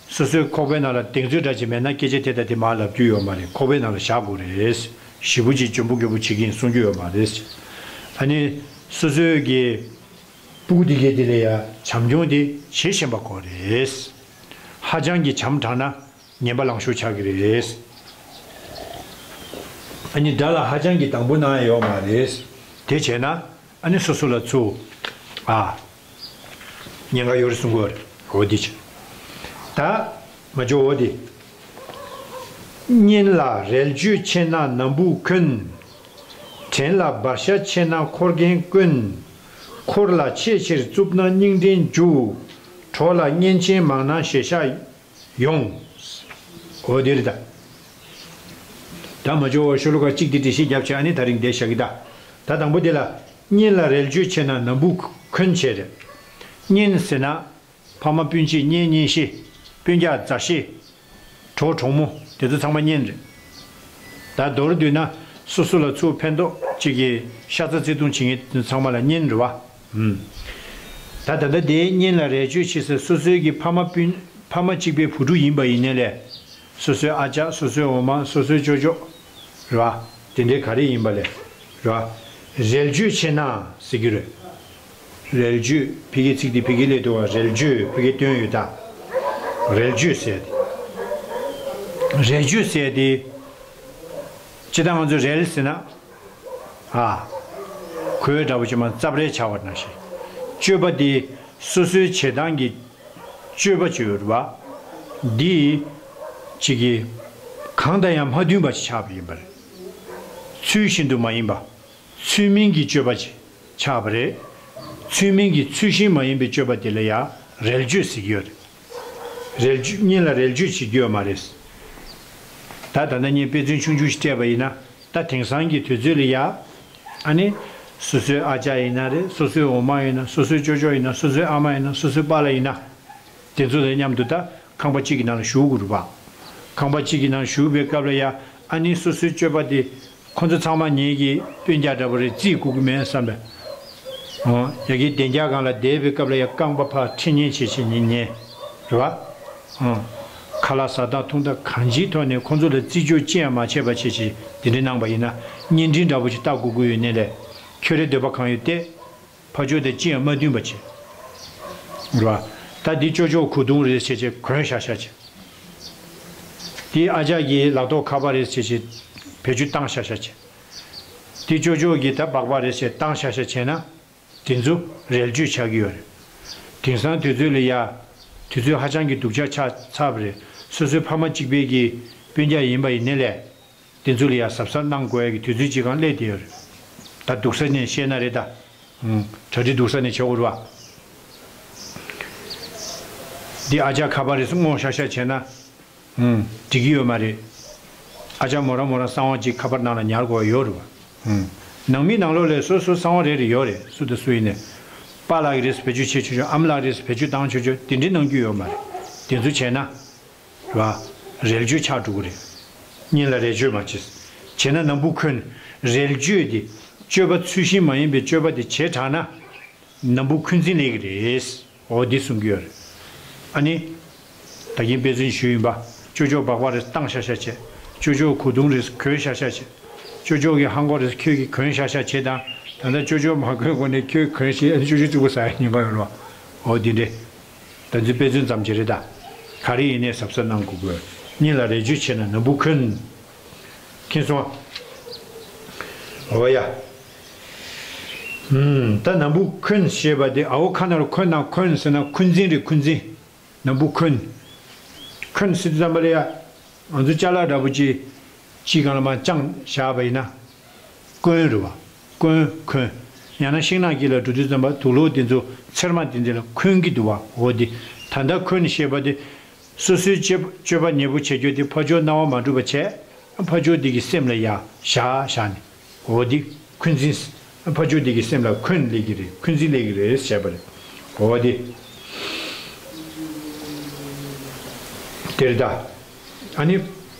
སོ་སོའི་ཁོག་པའི་ནང་ལ་གདེང་ཚོད་འདྲ་ཅིག་མེད་ན་སྐད་ཆ་དེ་དང་དེ་མར་ལབ་རྒྱུ་ཡོད་མ་རེད། ཁོག་པའི་ནང་ལ་བཞག་དགོས་རེད། ཞེ་པོ་ཅིག་འཇོན་པོ་རྒད་པོ་བྱེད་ཀྱིན་གསུང་རྒྱུ་ཡོད་མ་རེད། ཨ་ནི། སོ་སོའི་གི་སྤུ་གུ་དེ་གའི་དེ་ལ་ཡ་བྱམས་སྐྱོང་དེ་བྱེད་ཤེས་པ་དགོས་རེད། ཧ་ཅང་གི་བྱམས་དྲགས་ན་ངན་པ་ལང་ཤོར་ཆགས་ཀྱི་རེད། ཨ་ནི་དགྲ་ལ་ཧ་ཅང་གི་སྡང་པོ་གནང་ཡ་ཡོད་མ་རེད། དེ་བྱས་ན། ཨ་ནི་སོ་སོ་ལ་ཚུར། ཨ། ཉེན་ཁ་ཡོད་རེད་གསུང་གི་ཡོད་རེད། འོ་འདི་བྱས། ད། མ་འཇོག་འོ་འདི། གཉེན་ལ་རལ་གཅོད་ཆེ་ན་ནམ་བུ་འཁོན། བྲན་ལ་འབར་ཤ་ཆེ་ན་འཁོར་རྒན་དཀོན། འཁོར་ལ་ཆེས་ཆེར་རྩུབ་ན་སྙིང་འདྲེན་རྒྱུག་གྲོགས་ལ་གཉེན་ཆེན་མང་ན་ཞེ་ཤ་ཡོང་། འོ་འདི་རེད་ད། ད་མ་འཇོག་འོ་ཤོ་ལོ་ཀ་གཅིག་འདི་འགྲེལ་བཤད་བརྒྱབ་བྱས་ཨ་ནི་ད་རིང་འདིར་བཞག་གི་ད། ད་དང་པོ་འདི་ལ། གཉེན་ལ་རལ་གཅོད་ཆེ་ན་ནམ་བུ་འཁོན་བྱས་རེད། གཉེན་ཟེར་ན། ཕ་མ་སྤུན་མཆེད་གཉེན་གཉེན་བཤེས། སྤུན་ཀྱག་མཛའ་བཤེས། གྲོགས་གྲོགས་མོ། དེ་ཚོ་ཚང་མ་གཉེན་རེད། ད་མདོར་བསྡུས་ན་སོ་སོ་ལ་ཚུར་ཕན་ཐོགས་གཅིག་གི་ཤ་ཚ་བརྩེ་དུང་བྱེད་མཁན་ཚང་མ་ལ་གཉེན་རེད་བ། ཨུམ། ད་ད་ལྟ་དེའི་གཉེན་ལ་རས་གཅོད་བྱེད་ཟེར། སོ་སོའི་གི་ཕ་མ་སྤུན་ཕ་མ་གཅིག་པའི་བུ་ཕྲུག་ཡིན་པ་ཡིན་ནའི་ལས། སོ་སོའི་ཨ་ཅག་སོ་སོའི་འོ་མ་སོ་སོའི་ཅོ་ཅོ། རེད་བ། དེ་འདྲའི་ག་རེ་ཡིན་པ་ལས། རེད་བ། རས་གཅོད་བྱེད་ན་ཟེར་གྱི་རེད། རས་གཅོད་ཕ་གིའི་ཚིག་དེ་ཕ་གིར་སླེབས་འདུག་བ། རས་གཅོད་ཕ་གིར་བཏོན་ཡོད་ད། རས་གཅོད་ཟེར་དེ། རས་གཅོད་ཟེར་དེ། སྤྱིར་བཏང་ང་ཚོས་རས་ཟེར་ན། ཨ། གོས་འདྲ་པོ་ཅིག་མ་རྩབ་རལ་བྱ་བ་ནང་བཞིན། གཅོད་པ་དེ་སོ་སོའི་བྱེད་སྟངས་ཀྱི་གཅོད་པ་ཅིག་ཡོད་རེད་བ། འདི་གཅིག་གིས་གང་དང་ཡང་མ་མཐུན་པ་ཞིག་ཆགས་པ་ཡིན་པ་རེད། ཚུལ་བཞིན་དུ་མ་ཡིན་པ། ཚུལ་མིན་གྱི་སྤྱོད་པ་ཅིག་ཆགས་པ་རེད། ཚུལ་མིན་གྱི་ཚུལ་བཞིན་མ་ཡིན་པའི་སྤྱོད་པ་དེ་ལ་ཡང་རས་གཅོད་ཟེར་གྱི་ཡོད་རེད། རས་གཅོད། གཉེན་ལ་རས་གཅོད་བྱེད་རྒྱུ་ཡོད་མ་རེད། ད་ད་ལྟ་ངས་དཔེ་མཚོན་ཆུང་ཆུང་ཞིག་སྤྲད་པ་ཡིན་ན། ད་དེང་སང་གི་དུས་ཚོད་ལ་ཡ། ཨ་ནི། སོ་སོའི་ཨ་ཅག་ཡིན་ན་རེད། སོ་སོའི་འོ་མ་ཡིན་ན། སོ་སོའི་ཅོ་ཅོ་ཡིན་ན། སོ་སོའི་ཨ་མ་ཡིན་ན། སོ་སོའི་པཱ་ལགས་ཡིན་ན། དེ་ཚོ་དང་མཉམ་དུ་ད་ཁང་པ་གཅིག་གི་ནང་ལ་བཞུགས་དགོས་རེད་པ། ཁང་པ་གཅིག་གི་ནང་བཞུགས་པའི་སྐབས་ལ་ཡ། ཨ་ནི་སོ་སོའི་སྤྱོད་པ་དེ། ཁོ་ཚོ་ཚང་མ་ངེད་ཀྱི་སྤུན་ཀྱག་འདྲ་པོ་རེད། བརྩི་དགོས་ཀྱི་མེད་བསམ་པས། ཨོ། ཡ་གི་གདན་རྒྱག་སྒང་ལ་བསྡད་པའི་སྐབས་ལ་ཡ། རྐང་པ་ཕར་འཁྲིད་ཉན་བྱེད་བྱེད་ཉན་ཉན། རེད་བ། ཨོ། ཁ་ལག་ཟ་སྟངས་འཐུང་སྟངས་གང་ཅིའི་ཐོག་ནས་ཁོ་ཚོ་ལ་བརྩི་འཇོག་ཅི་ཡང་མ་བྱས་པ་བྱེད་བྱེད་དེ་འདྲ་གནང་པ་ཡིན་ན། གཉེན་འཕྲིན་འདྲ་པོ་ཞིག་བལྟ་དགོས་ཀྱི་ཡོད་ནའི་ལས། ཁྱོད་རའི་འདོད་པ་གང་ཡོད་བལྟས། ཕ་ཕྱོགས་དང་ཅི་ཡང་མ་མཐུན་པ་བྱེད། རེད་བ། ད་འདི་ཅོ་ཅོ་གོས་ཐུང་རེད་བྱས་བྱས་གོན་ཤག་ཤག་བྱེད། འདི་ཨ་ཅག་གི་ལག་ཐོག་ཁ་པར་རེད་བྱས་བྱས་བེད་སྤྱོད་བཏང་ཤག་ཤག་བྱེད། འདི་ཅོ་ཅོ་གི་ད་སྦག་སྦག་རེད་བྱས་བཏང་ཤག་ཤག་བྱས་ན། དེ་ཚོ་རས་གཅོད་ཆགས་ཀྱི་ཡོད་རེད། དེང་སང་དུས་ཚོད་ལ་ཡ། དུས་ཚོད་ཧ་ཅང་གི་སྡུག་ཅག་ཆགས་ཚར་བ་རེད། སོ་སོའི་ཕ་མ་གཅིག་པའི་གི་སྤུན་ཀྱག་ཡིན་པ་ཡིན་ནའི་ལས། དེ་ཚོ་ལ་ཡ་གཟབ་གཟབ་གནང་དགོས་ཡ་གི་དུས་ཚོད་ཅིག་སྒང་སླེབས་བསྡད་ཡོད་རེད། ད་སྡུག་ས་ནས་བཤད་ན་རེད་ད། ཨུམ། གྲ་སྒྲིག་སྡུག་ས་ནས་བྱེད་དགོས་རེད་བ། འདི་ཨ་ཅག་ཁ་པར་རེ་སྔོག་ཤག་ཤག་བྱས་ན། ཨུམ། འགྲིག་གི་ཡོད་མ་རེད། ཨ་ཅག་མོ་རང་མོ་རང་གསང་བ་གཅིག་ཁ་པར་ནང་ལ་ཉར་དགོས་ཡ་ཡོད་རེད་བ། ཨུམ། ནང་མི་ནང་ལོགས་ལ་སོ་སོ་གསང་བ་རེ་རེ་ཡོད་རེད། སུ་དང་སུ་ཡིན་ནའི། པཱ་ལགས་ཀྱི་རེས་བེད་སྤྱོད་བྱེད་ཆོག་ཆོག་ཨ་མ་ལགས་རེས་བེད་སྤྱོད་བཏང་ཆོག་ཆོག་དེ་འདྲའི་གནང་རྒྱུ་ཡོད་མ་རེད། དེ་ཚོ་བྱས་ན། རེད་བ། རས་གཅོད་ཆགས་འགྲོ་གི་རེད། གཉེན་ལ་རས་གཅོད་མ་བྱེད། བྱས་ན་ནམ་བུ་འཁོན། རས་གཅོད་དེ། སྤྱོད་པ་ཚུལ་བཞིན་མ་ཡིན་པའི་སྤྱོད་པ་དེ་བྱེ་བྲག་ན། ནམ་བུ་འཁོན་འཛིན་སླེབས་ཀྱི་རེད། འོ་འདི་གསུང་གི་ཡོད་རེད། ཨ་ནི། ད་གིན་དཔེ་མཚོན་ཞུས་ཡིན་པ། ཅོ་ཅོ་སྦག་སྦག་རེ་བཏང་ཤག་ཤག་བྱས། ཅོ་ཅོ་གོས་ཐུང་རེ་གོན་ཤག་ཤག་བྱས། ཅོ་ཅོ་གི་ཧང་གོ་རེ་ཁྱོད་ཀྱིས་གོན་ཤག་ཤག་བྱས་དང་། ད་ལྟ་ཅོ་ཅོ་མ་གོན་གོང་ནས་ཁྱོད་གོན་ཤེས། ཨ་ནི་ཅོ་ཅོ་རྩུབ་པོ་ཟ་ཡ་ཉེན་ཁ་ཡོད་རེད་བ། འོ་འདི་འདྲས། ད་ཚོད་དཔེ་མཚོན་ཙམ་ཅིག་རེད་ད། ག་རེ་ཡིན་ནའི་གཟབ་གཟབ་གནང་དགོས་དགོས། གཉེན་ལ་རས་གཅོད་བྱས་ན་ནམ་བུ་འཁོན། མཁྱེན་སོང་ཨ། འོ་ཡ། ཨུམ། ད་ནམ་བུ་འཁོན་ཞེས་པ་དེ། འོ་ཁ་ནང་ལ་འཁོན་དང་འཁོན་ཟེར་ན་འཁོན་འཛིན་རེད། འཁོན་འཛིན། ནམ་བུ་འཁོན། འཁོན་ཟེར་དུས་ཙམ་པ་ལ་ཡ། ང་ཚོ་ཅ་ལག་འདྲ་པོ་ཅིག་ཅིག་སྒང་ལ་མར་དཔྱངས་བཞག་པ་ཡིན་ན། བསྐོན་རེད་བ། བསྐོན། འཁོན། ཡང་ན་ཤིང་ནགས་དཀྱིལ་ལ་འགྲོ་དུས་ཙམ་པ་དུག་ལོག་དེ་ཚོ་ཚེར་མ་དེ་འདི་ལ་འཁོན་གྱི་འདུག་བ། འོ་དེ། ད་ལྟ་འཁོན་ཞེས་པ་དེ། སོ་སོའི་སྤྱོད་སྤྱོད་པ་ཉེས་པོ་བྱེད་རྒྱུ་དེ་ཕར་ཕྱོགས་སྣང་བ་མ་འགྲུབ་པ་བྱས། ཕར་ཕྱོགས་དེ་གི་སེམས་ལ་ཡ་བཞག་བཞག་ནས། འོ་དེ། འཁོན་འཛིན། ཕར་ཕྱོགས་དེ་གི་སེམས་ལ་འཁོན་སླེབས་ཀྱི་རེད། འཁོན་འཛིན་སླེབས་ཀྱི་རེད་བྱས་པ་རེད། འོ་དེ། དེ་རེད་ད། ཨ་ནི།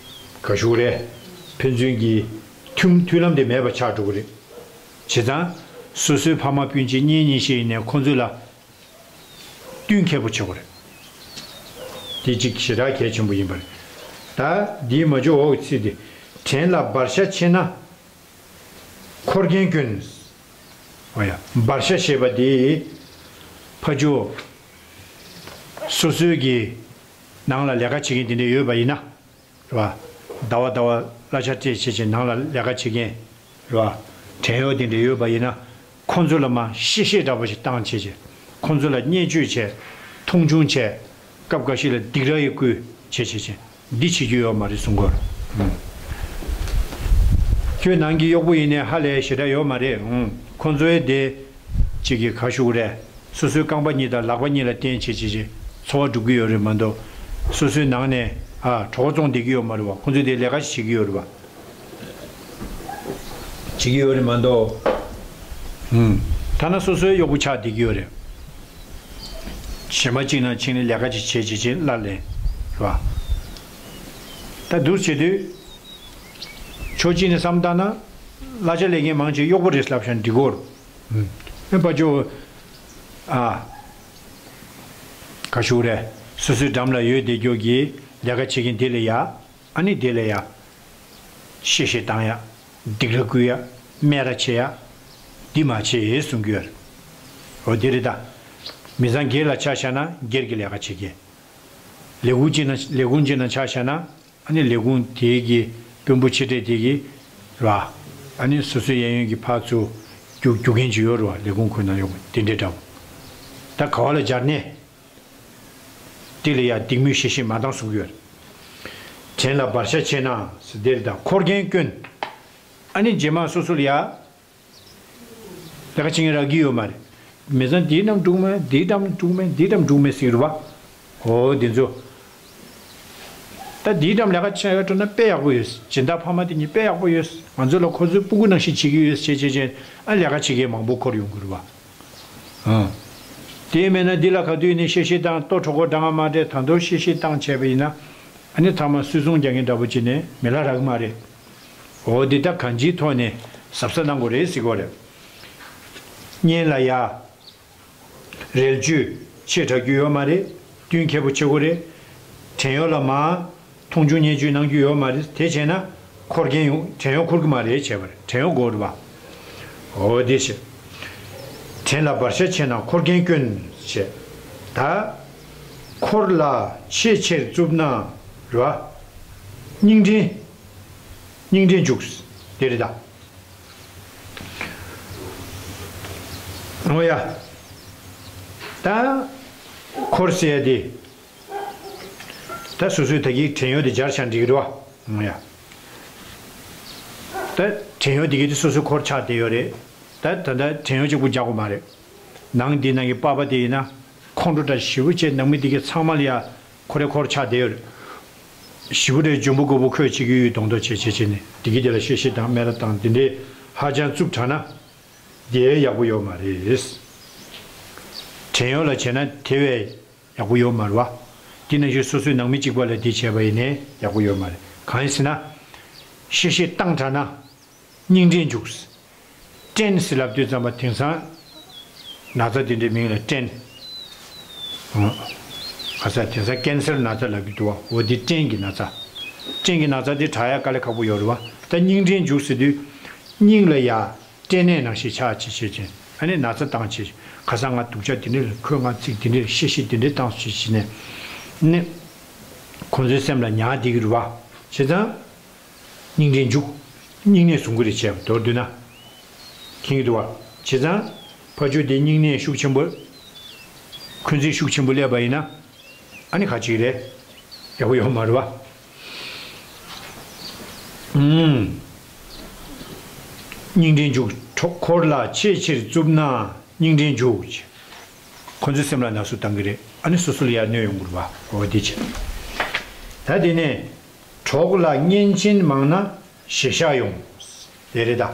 ག་ཞུ་རེད། ཕན་ཚུན་གྱི་མཐུན་མཐུན་ལམ་དེ་མེད་པ་ཆགས་འགྲོ་གི་རེད། བྱས་ཙང་། སོ་སོའི་ཕ་མ་སྤུན་མཆེད་གཉེན་ཉེ་ཤོས་ཡིན་ནའི་ཁོང་ཚོ་ལ། བསྟུན་མཁས་པོ་བྱེད་དགོས་རེད། དེ་གཅིག་ཞེ་དྲག་གལ་ཆེན་པོ་ཡིན་པ་རེད། ད་འདིའི་མ་འཇོག་འོག་གི་ཚིག་དེ། བྲན་ལ་བར་ཤ་ཆེ་ན། འཁོར་རྒན་དཀོན། འོ་ཡ། བར་ཤ་ཞེས་པ་དེ། ཕ་ཇོ། སོ་སོའི་གི་ནང་ལ་ལས་ཀ་བྱེད་མཁན་དེ་འདྲ་ཡོད་པ་ཡིན་ན། རེད་བ། ཟླ་བ་ཟླ་བ་གླ་ཆ་སྤྲད་བྱས་བྱས་ནང་ལ་ལས་ཀ་བྱེད་མཁན། རེད་བ། བྲན་གཡོག་དེ་འདྲ་ཡོད་པ་ཡིན་ན། ཁོང་ཚོ་ལ་མར་གཤེ་གཤེ་འདྲ་པོ་ཞིག་བཏང་བྱས་བྱས། ཁོང་ཚོ་ལ་བརྙས་བཅོས་བྱས། མཐོང་ཆུང་བྱས། སྐབས་འགའ་ཞིག་ལ་སྡིགས་ར་ཡང་བསྐུལ་བྱས་བྱས་བྱས། འདི་བྱེད་རྒྱུ་ཡོད་མ་རེད་གསུང་གི་ཡོད་རེད། ཁྱོད་ནང་གི་གཡོག་པོ་ཡིན་ནའི་ཧ་ལས་ཞེ་དྲག་ཡོད་མ་རེད། ཁོང་ཚོའི་དེ། གཅིག་གིས་ག་ཞུ་གི་རེད། སོ་སོའི་རྐང་པ་གཉིས་དང་ལག་པ་གཉིས་ལ་བརྟེན་བྱས་བྱས་བྱས། འཚོ་བ་སྒྲུབ་ཀྱི་ཡོད་རེད་མ་གཏོགས། སོ་སོའི་ནང་ནས། ཨ། གྲོད་ཁོག་བཙོང་བསྡད་ཀྱི་ཡོད་མ་རེད་བ། ཁོང་ཚོས་དེ་ལས་ཀ་ཞིག་བྱེད་ཀྱི་ཡོད་རེད་བ། བྱེད་ཀྱི་ཡོད་རེད་མ་གཏོགས། ཨུམ། ཐ་ན་སོ་སོའི་གཡོག་པོ་ཆགས་བསྡད་ཀྱི་ཡོད་རེད། གཞན་པ་གཅིག་ནང་ཕྱིན་ནས་ལས་ཀ་ཅིག་བྱེད་བྱེད་བྱེད་གླ་ལེན། རེད་བ། ད་འདུག་བྱེད་དུས། ཕྱོགས་གཅིག་ནས་བསམ་བཏང་ན། གླ་ཆ་ལེན་མཁན་མང་ཆེ་གཡོག་པོ་རེད་ལབ་བཞག་འགྲིག་གོ། ཨེ་ཕ་ཇོ། ཨ། ག་ཞུ་རེད། སོ་སོའི་འགྲམ་ལ་ཡོད་བསྡད་རྒྱུ་གི་ལས་ཀ་བྱེད་མཁན་དེ་ལ་ཡ། ཨ་ནི་དེ་ལ་ཡ། གཤེ་གཤེ་བཏང་ཡ། སྡིགས་ར་བསྐུལ་ཡ། སྨད་ར་བྱེད་ཡ། འདི་མ་བྱེད་གསུང་གི་ཡོད་རེད། འོ་དེ་རེད་ད། མི་ཚང་སྒེར་ལ་ཆ་བཞག་ན་སྒེར་གྱི་ལས་ཀ་བྱེད་མཁན། ལས་ཁུངས་གཅིག་ན་ལས་ཁུངས་གཅིག་ན་ཆ་བཞག་ན། ཨ་ནི་ལས་ཁུངས་དེའི་གི་དཔོན་པོ་ཆེ་གྲས་དེ་གི་ར། ཨ་ནི་སོ་སོའི་གཡས་གཡོན་གྱི་ཕར་ཚུར་རྒྱུག་རྒྱུག་མཁན་ཅིག་ཡོད་རེད་བ། ལས་ཁུངས་ཁོ་ན་ཡོད་དེ་འདྲས་འདྲ་བོ། ད་ག་བ་ལ་སྦྱར་ནས། དེ་ལ་ཡ་སྡིགས་དམོད་གཤེ་གཤེ་མ་བཏང་གསུང་གི་ཡོད། བྲན་ལ་བར་ཆད་བྱེད་ན་ཟེར་དེ་རེད་ད། འཁོར་རྒན་དཀོན། ཨ་ནི་རྗེས་མ་སོ་སོ་ལ་ཡ། ལས་ཀ་བྱེད་མཁན་རག་གི་ཡོད་མ་རེད། མི་ཚང་འདིའི་འགྲམ་འགྲོ་གི་མེད། འདིའི་འགྲམ་འགྲོ་གི་མེད། འདིའི་འགྲམ་འགྲོ་གི་མེད་ཟེར་གི་རེད་བ། འོ་དེ་ཚོ། ད་འདིའི་འགྲམ་ལས་ཀ་བྱེད་ཡ་འགྲོ་ན་དཔེ་ཡག་པོ་ཡོད། སྦྱིན་བདག་ཕ་མ་དེ་གཉིས་དཔེ་ཡག་པོ་ཡོད། ང་ཚོ་ལ་ཁོ་ཚོས་སྤུ་གུ་ནང་བཞིན་བྱེད་ཀྱི་ཡོད་ཅེས་བྱས་བྱས། ཨ་ལས་ཀ་བྱེད་མཁན་མང་པོ་འཁོར་ཡོང་གི་རེད་བ། ཨ། དེ་མེད་ན་འདི་ལ་ག་དུས་ནས་གཤེ་གཤེ་བཏང་། ལྟོ་གྲོགས་པོ་འདྲ་མ་འདྲ་ད་དུང་གཤེ་གཤེ་བཏང་བྱས་པ་ཡིན་ན། ཨ་ནི་ཚང་མ་སུད་ཚོང་རྒྱག་མཁན་འདྲ་པོ་བྱས་ནས་མི་ལ་རག་གི་མ་རེད། འོ་འདི་ད་གང་ཅིའི་ཐོག་ནས་གཟབ་གཟབ་གནང་དགོས་རེད་ཟེར་གོ་རེད། གཉེན་ལ་ཡ། རེ་ལྕོག་ཆེ་དྲགས་རྒྱུ་ཡོད་མ་རེད། བསྟུན་མཁས་པོ་བྱེད་དགོས་རེད། བྲན་གཡོག་ལ་མར་མཐོང་ཆུང་བརྙས་བཅོས་གནང་རྒྱུ་ཡོད་མ་རེད། དེ་བྱས་ན་འཁོར་རྒན་ཡོང་། བྲན་གཡོག་འཁོར་གི་མ་རེད་བྱས་པ་རེད། བྲན་གཡོག་དགོས་རེད་བ། འོ་དེ་བྱས། བྲན་ལ་བར་ཆད་བྱེད་ན་འཁོར་རྒན་དཀོན་བྱས། ད། འཁོར་ལ་ཆེས་ཆེར་རྩུབ་ན་རེད་བ། སྙིང་འདྲེན། སྙིང་འདྲེན་འཇུག་དེ་རེད་ད། འོ་ཡ། ད། འཁོར་ཟེར་ཡ་དེ། ད་སོ་སོའི་ད་གིན་བྲན་གཡོག་དེ་སྦྱར་བཞག་འགྲིག་གི་རེད་བ། འོ་ཡ། ད་བྲན་གཡོག་དེ་གི་དེ་སོ་སོའི་འཁོར་ཆགས་བསྡད་ཡོད་རེད། ད་ད་ད་བྲན་གཡོག་གཅིག་པུ་སྦྱར་དགོས་མ་རེད། ནང་འདི་ནང་གི་པ་ཕ་དེ་ཡིན་ན། ཁོང་ཁྲོ་འདྲ་ཞེ་པོ་བྱས། ནང་མི་དེ་གི་ཚང་མ་ལ་ཡ་ཁོ་རེ་འཁོར་ཆགས་བསྡད་ཡོད་རེད། ཞེ་པོ་རེ་འཇོན་པོ་རྒོད་པོ་ཁོས་བྱེད་ཀྱི་ཡོད་མདོག་མདོག་བྱས་བྱས་བྱས་ནས་དེ་གི་དེ་ལ་གཤེ་གཤེ་དང་སྨད་ར་བཏང་དེ་འདྲའི་ཧ་ཅང་རྩུབ་དྲགས་ན། དེ་ཡག་པོ་ཡོད་མ་རེད། བྲན་གཡོག་ལ་བྱས་ན་དེ་བས་ཡག་པོ་ཡོད་མ་རེད་བ། དེ་ནང་བཞིན་སོ་སོའི་ནང་མི་གཅིག་པ་ལ་དེ་བྱས་པ་ཡིན་ནའི་ཡག་པོ་ཡོད་མ་རེད། གང་ཡིན་ཟེར་ན། གཤེ་གཤེ་བཏང་དྲགས་ན། སྙིང་འདྲེན་འཇུག་སྐྲན་ཟེར་ལབ་དུས་ཙམ་པ་དེང་སང་། ན་ཚ་དེ་འདྲའི་མིང་ལ་སྐྲན། ཨ། ཁ་ས་དེང་སང་ཀན་སར་ན་ཚ་ལབ་ཀྱི་འདུག་བ། འོ་འདི་སྐྲན་གྱི་ན་ཚ། སྐྲན་གྱི་ན་ཚ་དེ་དྲག་ཡ་དཀའ་ལས་ཁག་པོ་ཡོད་རེད་བ། ད་སྙིང་འདྲེན་འཇུག་ཟེར་དུས། སྙིང་ལ་ཡ། སྐྲན་ནད་ནང་བཞིན་ཆགས་བྱེད་བྱེད་ཅིང་། ཨ་ནི་ན་ཚ་བཏང་བྱེད་ཅིང་། ཁ་སང་ང་སྡུག་ཅག་དེ་འདྲ་ལ་ཁོས་ང་ཚིག་དེ་འདྲ་གཤེ་གཤེ་དེ་འདྲ་བཏང་བྱེད་བྱེད་ནས། ནི། ཁོང་ཚོའི་སེམས་ལ་ཉར་བསྡད་ཀྱི་རེད་བ། བྱས་ཙང་། སྙིང་འདྲེན་འཇུག་སྙིང་ནད་བཟུང་གི་རེད་བྱས་པ་མདོར་བསྡུས་ན། མཁྱེན་གྱི་འདུག་བ། བྱས་ཙང་། ཕ་ཇོ་དེ་སྙིང་ནད་ཤུགས་ཆེན་པོ། འཁོན་འཛིན་ཤུགས་ཆེན་པོ་སླེབས་པ་ཡིན་ན། ཨ་ནི་ག་ཅིག་རེད། ཡག་པོ་ཡོད་མ་རེད་བ། ཨུམ། སྙིང་འདྲེན་འཇུག་འཁོར་ལ་ཆེས་ཆེར་རྩུབ་ན་སྙིང་འདྲེན་འཇུག་ཁོ་ཚོའི་སེམས་ལ་ན་ཟུག་བཏང་གི་རེད། ཨ་ནི་སོ་སོ་ལ་ཡར་གནོད་ཡོང་གི་རེད་བ། འོ་དེ་བྱས། ད་དེ་ནས། གྲོགས་ལ་གཉེན་ཆེན་མང་ན་ཞེ་ཤ་ཡོང་། དེ་རེད་ད།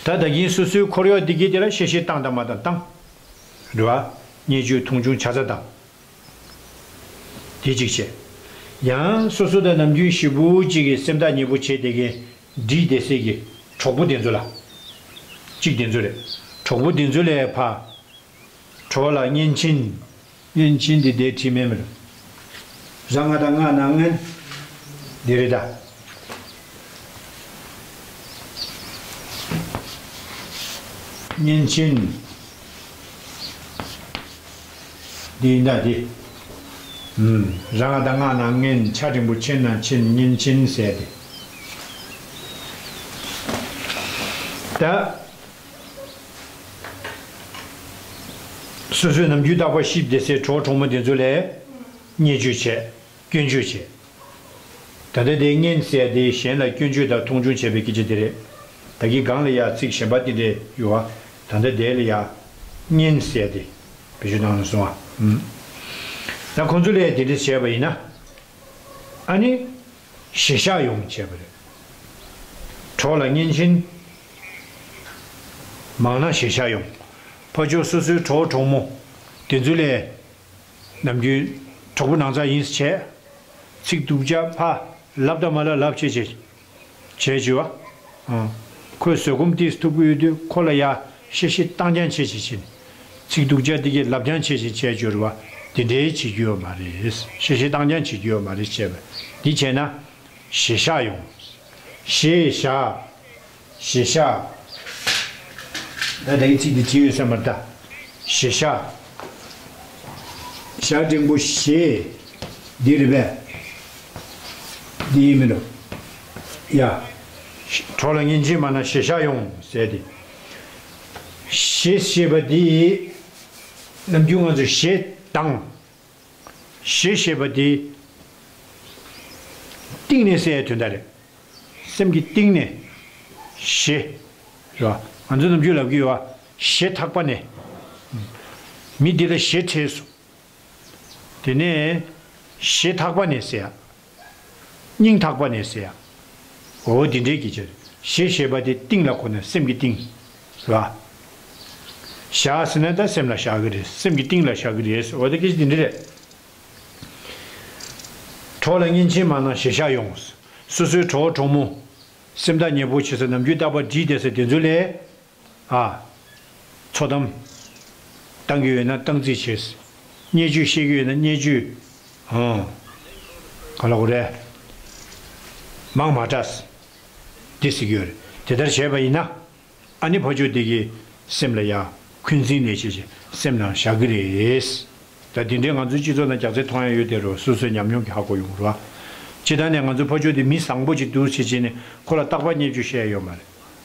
ད་ད་གིན་སོ་སོའི་འཁོར་གཡོག་འདི་གི་དེ་ལ་གཤེ་གཤེ་བཏང་དང་མ་བཏང་བཏང་། རེད་བ། བརྙས་བཅོས་མཐོང་ཆུང་བྱ་ཚ་དང་། དེ་གཅིག་བྱས། ཡང་སོ་སོ་དང་ནམ་རྒྱུན་ཞེ་པོ་གཅིག་གི་སེམས་ཐག་ཉེ་པོ་བྱས་བསྡད་མཁན་འདྲིས་བསྡད་སའི་གི་གྲོགས་པོ་དེ་ཚོ་ལ། གཅིག་དེ་ཚོ་རེད། གྲོགས་པོ་དེ་ཚོ་ལ་ཕར། གྲོགས་ལ་གཉེན་ཆེན། གཉེན་ཆེན་འདི་དེ་བྲིས་མེད་མེད། ར་ང་བཏགས་རྔ་ན་རྔན། འདི་རེད་ད། གཉེན་ཆེན། འདི་ཡིན་ད་འདི། ཨུམ། ར་ང་བཏགས་རྔ་ན་རྔན། ཆ་འགྲེང་བུ་ཆེན་ན་ཆེན། གཉེན་ཆེན་ཟེར་ཏེ། ད། སོ་སོའི་ནམ་རྒྱུན་རྟག་པར་གཤིབ་བསྡད་སའི་གྲོགས་གྲོགས་མོ་དེ་ཚོ་ལ་བརྙས་བཅོས་བྱས། སྐྱོན་བརྗོད་བྱས། ད་ལྟ་དེ་གཉེན་ཟེར་དེ་གཞན་ལ་སྐྱོན་བརྗོད་དང་མཐོང་ཆུང་བྱས་པའི་སྐད་ཆ་དེ་རེད། ད་གིན་སྒང་ལ་ཡ་ཚིག་གཞན་པ་དེ་འདྲས་ཡོད་བ། ད་ལྟ་དེ་ལ་ཡ། གཉེན་ཟེར་དེ། བེད་སྤྱོད་བཏང་ནས་སོང་བ། ཨུམ། ད་ཁོང་ཚོ་ལ་ཡ་དེ་འདྲས་བྱས་པ་ཡིན་ན། ཨ་ནི། ཞེ་ཤ་ཡོང་བྱས་པ་རེད། གྲོགས་ལ་གཉེན་ཆེན། མང་ན་ཞེ་ཤ་ཡོང་། ཕར་ཕྱོགས་སོ་སོའི་གྲོགས་གྲོགས་མོ། དེ་ཚོ་ལས། ནམ་རྒྱུན་གྲོགས་པོ་ནང་ཚ་ཡིན་ཟེར་བྱས། ཚིག་སྡུག་ཅག་ཕ། ལབ་དང་མ་ལབ་ལབ་བྱེད་བྱེད་བྱས་བྱས་བ། ཨང་། ཁོས་བཟོད་སྒོམ་ཏིས་ཐུབ་ཀྱི་ཡོད་དུས་ཁོ་ལ་ཡ་གཤེ་གཤེ་བཏང་རྐྱང་བྱེད་བྱེད་བྱེད། ཚིག་སྡུག་ཅག་འདི་གས་ལབ་རྐྱང་བྱེད་བྱེད་བྱས་བྱོས་རེད་བ། དེ་འདྲའི་བྱེད་རྒྱུ་ཡོད་མ་རེད། གཤེ་གཤེ་བཏང་རྐྱང་བྱེད་རྒྱུ་ཡོད་མ་རེད་བྱས་པ། འདི་བྱས་ན། ཞེ་བཞག་ཡོང་། ཞེ་བཞག་ཞེ་བཞག་ད་ལྟ་གི་ཚིག་འདི་ཅི་ཡོད་བསམ་པར་ལྟ། ཞེ་བཞག་ཞ་འགྲེང་བུ་ཞེ། འདི་རེད་པས། འདི་ཡིན་མིན་འགྲོ། ཡ། གྲོགས་ལ་ངན་ཆེན་མ་ན་ཞེ་བཞག་ཡོང་ཟེར་ཏེ། ཞེ་ཞེས་པ་འདི། ནམ་རྒྱུན་ང་ཚོས་ཞེ་དང་། ཞེ་ཞེས་པ་འདི། གཏིང་ནས་ཟེར་ཡའི་དོན་དག་རེད། སེམས་ཀྱི་གཏིང་ནས། ཞེ། རེད་བ། ང་ཚོ་ནམ་རྒྱུན་ལབ་ཀྱི་ཡོད་བ། ཞེ་ཐག་པ་ནས། མི་འདི་ལ་ཞེ་ཁྲེལ་སོང་། དེ་ནས། ཞེ་ཐག་པ་ནས་ཟེར་ཡ། སྙིང་ཐག་པ་ནས་ཟེར་ཡ། འོ་འདི་འདྲའི་སྐད་ཆ་རེད། ཞེ་ཞེས་པ་དེ་གཏིང་ལ་གོ་ན་སེམས་ཀྱི་གཏིང་། རེད་བ། བཞག་ཟེར་ན་ད་སེམས་ལ་བཞག་གི་རེད། སེམས་ཀྱི་གཏིང་ལ་བཞག་གི་རེད། འོ་ད་སྐད་ཆ་འདི་འདྲ་རེད། གྲོགས་ལ་ངན་ཆེན་མ་ན་ཞེ་བཞག་ཡོང་། སོ་སོའི་གྲོགས་གྲོགས་མོ། སེམས་ཐག་ཉེ་པོ་བྱེད་ས་ནམ་རྒྱུན་རྟག་པར་འདྲིས་བསྡད་ས་དེ་ཚོ་ལས། ཨ། ཚོགས་གཏམ། བཏང་གི་ཡོད་ན་བཏང་རྩིས་བྱས། བརྙས་བཅོས་བཤད་ཀྱི་ཡོད་ན་བརྙས་བཅོས། ཨང་། ག་ལ་གོ་རེད། མང་མ་དྲགས། འདི་ཟེར་གྱི་ཡོད་རེད། དེ་ལྟར་བྱས་པ་ཡིན་ན། ཨ་ནི་ཕ་ཆོས་འདི་གི་སེམས་ལ་ཡ། འཁོན་འཛིན་ལས་བྱེད་ཅིང་སེམས་ནང་བཞག་གི་རེད། ད་འདི་འདྲའི་ང་ཚོའི་སྤྱི་ཚོགས་ནང་རྒྱག་རྩེ་མཐོང་ཡ་ཡོད་དེ་རུ་སོ་སོའི་ཉམས་མྱོང་གི་ཧ་གོ་ཡོང་རོགས། སྤྱི་བཏང་ནས་ང་ཚོ་ཕ་ཆོས་འདི་མི་བཟང་པོ་ཅིག་འདུག་བྱེད་ཅིག་ནས་ཁོ་ལ་རྟག་པར་བརྙས་བཅོས་བཤད་ཡ་ཡོད་མ་རེད།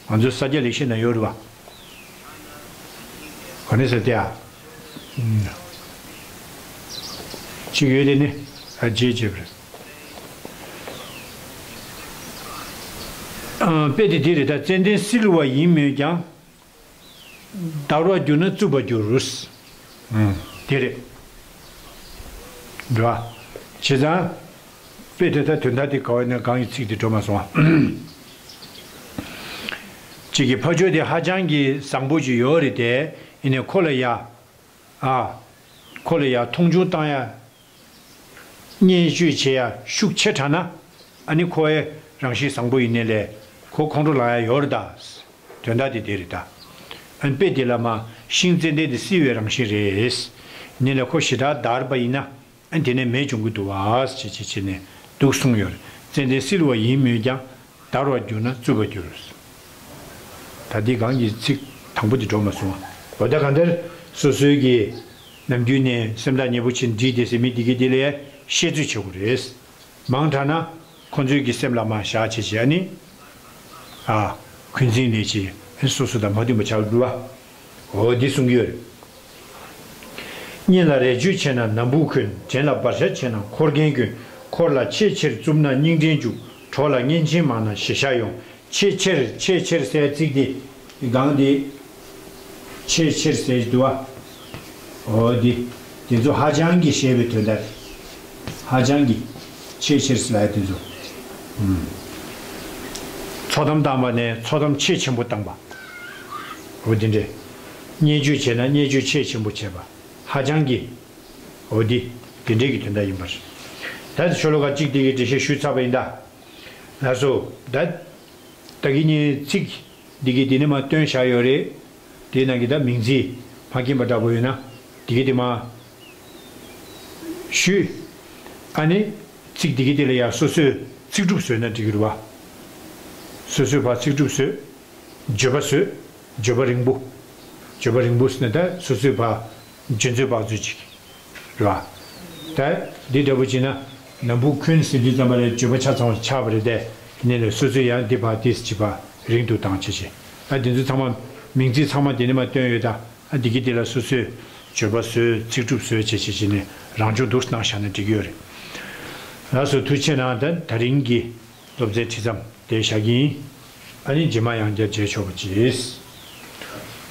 ང་ཚོའི་ས་སྐྱ་ལེགས་བཤད་ན་ཡོད་རེད་བ། ག་ནས་ཟེར་ཏེ་ཨ། གཅིག་ཡོད་དེ་ནི་ཨ་རྗེས་བྱེད་པ་རེད། ཨ། དཔེ་དེ་འདི་རེད། ད་ཙན་དན་བསིལ་བ་ཡིན་མོད་ཀྱང་། འདར་བར་གྱུར་ན་རྩུབ་པར་འགྱུར། ཨ། དེ་རེད། འགྲོ་ཨ། བྱས་ཙང་། དཔེ་དེ་ལྟར་དོན་དག་དེ་ག་བ་ནས་གང་ཡིན་ཚིག་དེ་འགྲོ་མ་སོང་ཨ། གཅིག་གིས་ཕ་ཆོས་དེ་ཧ་ཅང་གི་བཟང་པོ་ཅིག་ཡོད་རེད་དེ། ཡིན་ནའི་ཁོ་ལ་ཡ། ཨ། ཁོ་ལ་ཡ་མཐོང་ཆུང་བཏང་ཡ། བརྙས་བཅོས་བྱེད་ཡ་ཤུགས་ཆེ་དྲགས་ན། ཨ་ནི་ཁོའི་རང་བཞིན་བཟང་པོ་ཡིན་ནའི་ལས། ཁོ་ཁོང་ཁྲོ་ལངས་ཡ་ཡོད་རེད་ད། དོན་དག་དེ་དེ་རེད་ད། ཨ་ནི་དཔེ་དེ་ལ་མ་ཤིང་ཙན་དན་དེ་བསིལ་བའི་རང་བཞིན་རེད། ཡིན་ནའི་ལས་ཁོ་ཞེ་དྲག་འདར་བ་ཡིན་ན། ཨ་ནི་དེ་ནས་མེ་འབྱུང་གི་འདུག་བ་ཞེས་བྱས་བྱས་ནས་འདུག་གསུངས་ཡོད་རེད། ཙན་དན་བསིལ་བ་ཡིན་མོད་ཀྱང་། འདར་བར་གྱུར་ན་རྩུབ་པར་འགྱུར། ད་འདི་གང་གི་ཚིག་དང་པོ་འདི་འགྲོ་མ་སོང་བ། འོ་ད་གང་ལྟར་སོ་སོའི་གི་ནམ་རྒྱུན་ནས་སེམས་ཐག་ཉེ་པོ་བྱས་འདྲིས་བསྡད་ཟེར་མི་འདི་གི་འདི་ལ་ཤེས་ཚོད་བྱེད་དགོས་རེད། མང་དྲགས་ན་ཁོ་ཚོའི་གི་སེམས་ལ་མ་བཞག་བྱས་བྱས་ཨ་ནི། ཨ། འཁོན་འཛིན་ལས་བྱས་སོ་སོ་དང་མ་མཐུན་པ་ཆགས་འགྲོ་བ། འོ་འདི་གསུང་གི་ཡོད་རེད། སྙན་ལ་རས་བཅོས་ཆེ་ན་ནམ་བུ་འཁོན། བྲན་ལ་བར་ཆད་ཆེ་ན་འཁོར་རྒན་འཁོན། འཁོར་ལ་ཆེས་ཆེར་རྩུབ་ན་སྙིང་བྲན་འཇུག་གྲོགས་ལ་གཉེན་ཆེན་མང་ན་ཞེ་ཤ་ཡོང་། ཆེས་ཆེར་ཆེས་ཆེར་ཟེར་ཚིག་འདི་གང་འདི། ཆེས་ཆེར་ཟེར་གྱི་འདུག་བ། འོ་འདི། དེ་ཚོ་ཧ་ཅང་གི་ཞེས་པའི་དོན་དག་ཧ་ཅང་གི། ཆེས་ཆེར་ཟེར་ལ་དེ་ཚོ། ཚོགས་གཏམ་བཏང་བ་ནས་ཚོགས་གཏམ་ཆེས་ཆེན་པོ་བཏང་བ། འོ་འདི་འདྲས། བརྙས་བཅོས་བྱས་ན་བརྙས་བཅོས་ཆེས་ཆེན་པོ་བྱས་པ། ཧ་ཅང་གི། འོ་འདི། དེ་འདྲས་ཀྱི་དོན་དག་ཡིན་པར། ད་ཆོ་ལོ་ཀ་གཅིག་དེ་གའི་འགྲེལ་བཤད་ཞུས་ཚར་བ་ཡིན་ད། ལགས་སོ། ད། ད་གིན་ནས་ཚིག་འདི་གའི་འདི་ནས་མ་བཏོན་བཞག་ཡོད་རེད། དེའི་ནང་གི་ད་མིང་ཚིག་མ་མཁྱེན་པ་འདྲ་པོ་ཡོད་ན། འདི་གའི་དེ་མ། ཞུས། ཨ་ནི། ཚིག་འདི་གའི་དེ་ལ་ཡང་སོ་སོས་ཚིག་གྲུབ་བཟོས་ན་འགྲིག་གི་རེད་བ། སོ་སོས་ཕར་ཚིག་གྲུབ་བཟོས། བརྗོད་པ་བཟོས། བརྗོད་པ་རིང་པོ། བརྗོད་པ་རིང་པོ་ཟེར་ན་ད་སོ་སོས་ཕར། འཇོན་ཚོད་དཔག་ཚོད་ཅིག་རེད་བ། ད་འདི་འདྲ་པོ་བྱས་ན་ནམ་བུ་འཁོན་ཟེར་དུས་ཙམ་པ་ལ་བརྗོད་པ་ཆ་ཚང་བ་ཆགས་པ་རེད་དེ། ནས་ལས་སོ་སོས་ཡང་འདི་ཕར་ཏིས་བྱེད་པ་རིང་དུ་བཏང་བྱེད་བྱེད། ཨ་འདི་ཚོ་ཚང་མ་མིང་ཚིག་ཚང་མ་འདི་ནས་མ་བཏོན་ཡོད་ད། ཨ་འདི་གི་འདི་ལ་སོ་སོས་བརྗོད་པ་བཟོས་ཚིག་གྲུབ་བཟོས་བྱེད་བྱེད་བྱེད་ནས་རང་སྦྱོང་འདུག་གནང་བཞག་ན་འགྲིག་གི་ཡོད་རེད། ལགས་སོ་ཐུགས་རྗེ་གནང་། ད་ད་རིང་གི་སློབ་ཚན་ཁྲིད་མཚམས་དེ་བཞག་གི་ཡིན། ཨ་ནི་རྗེས་མ་ཡང་བསྐྱར་མཇལ་ཆོག་པ་གྱིས།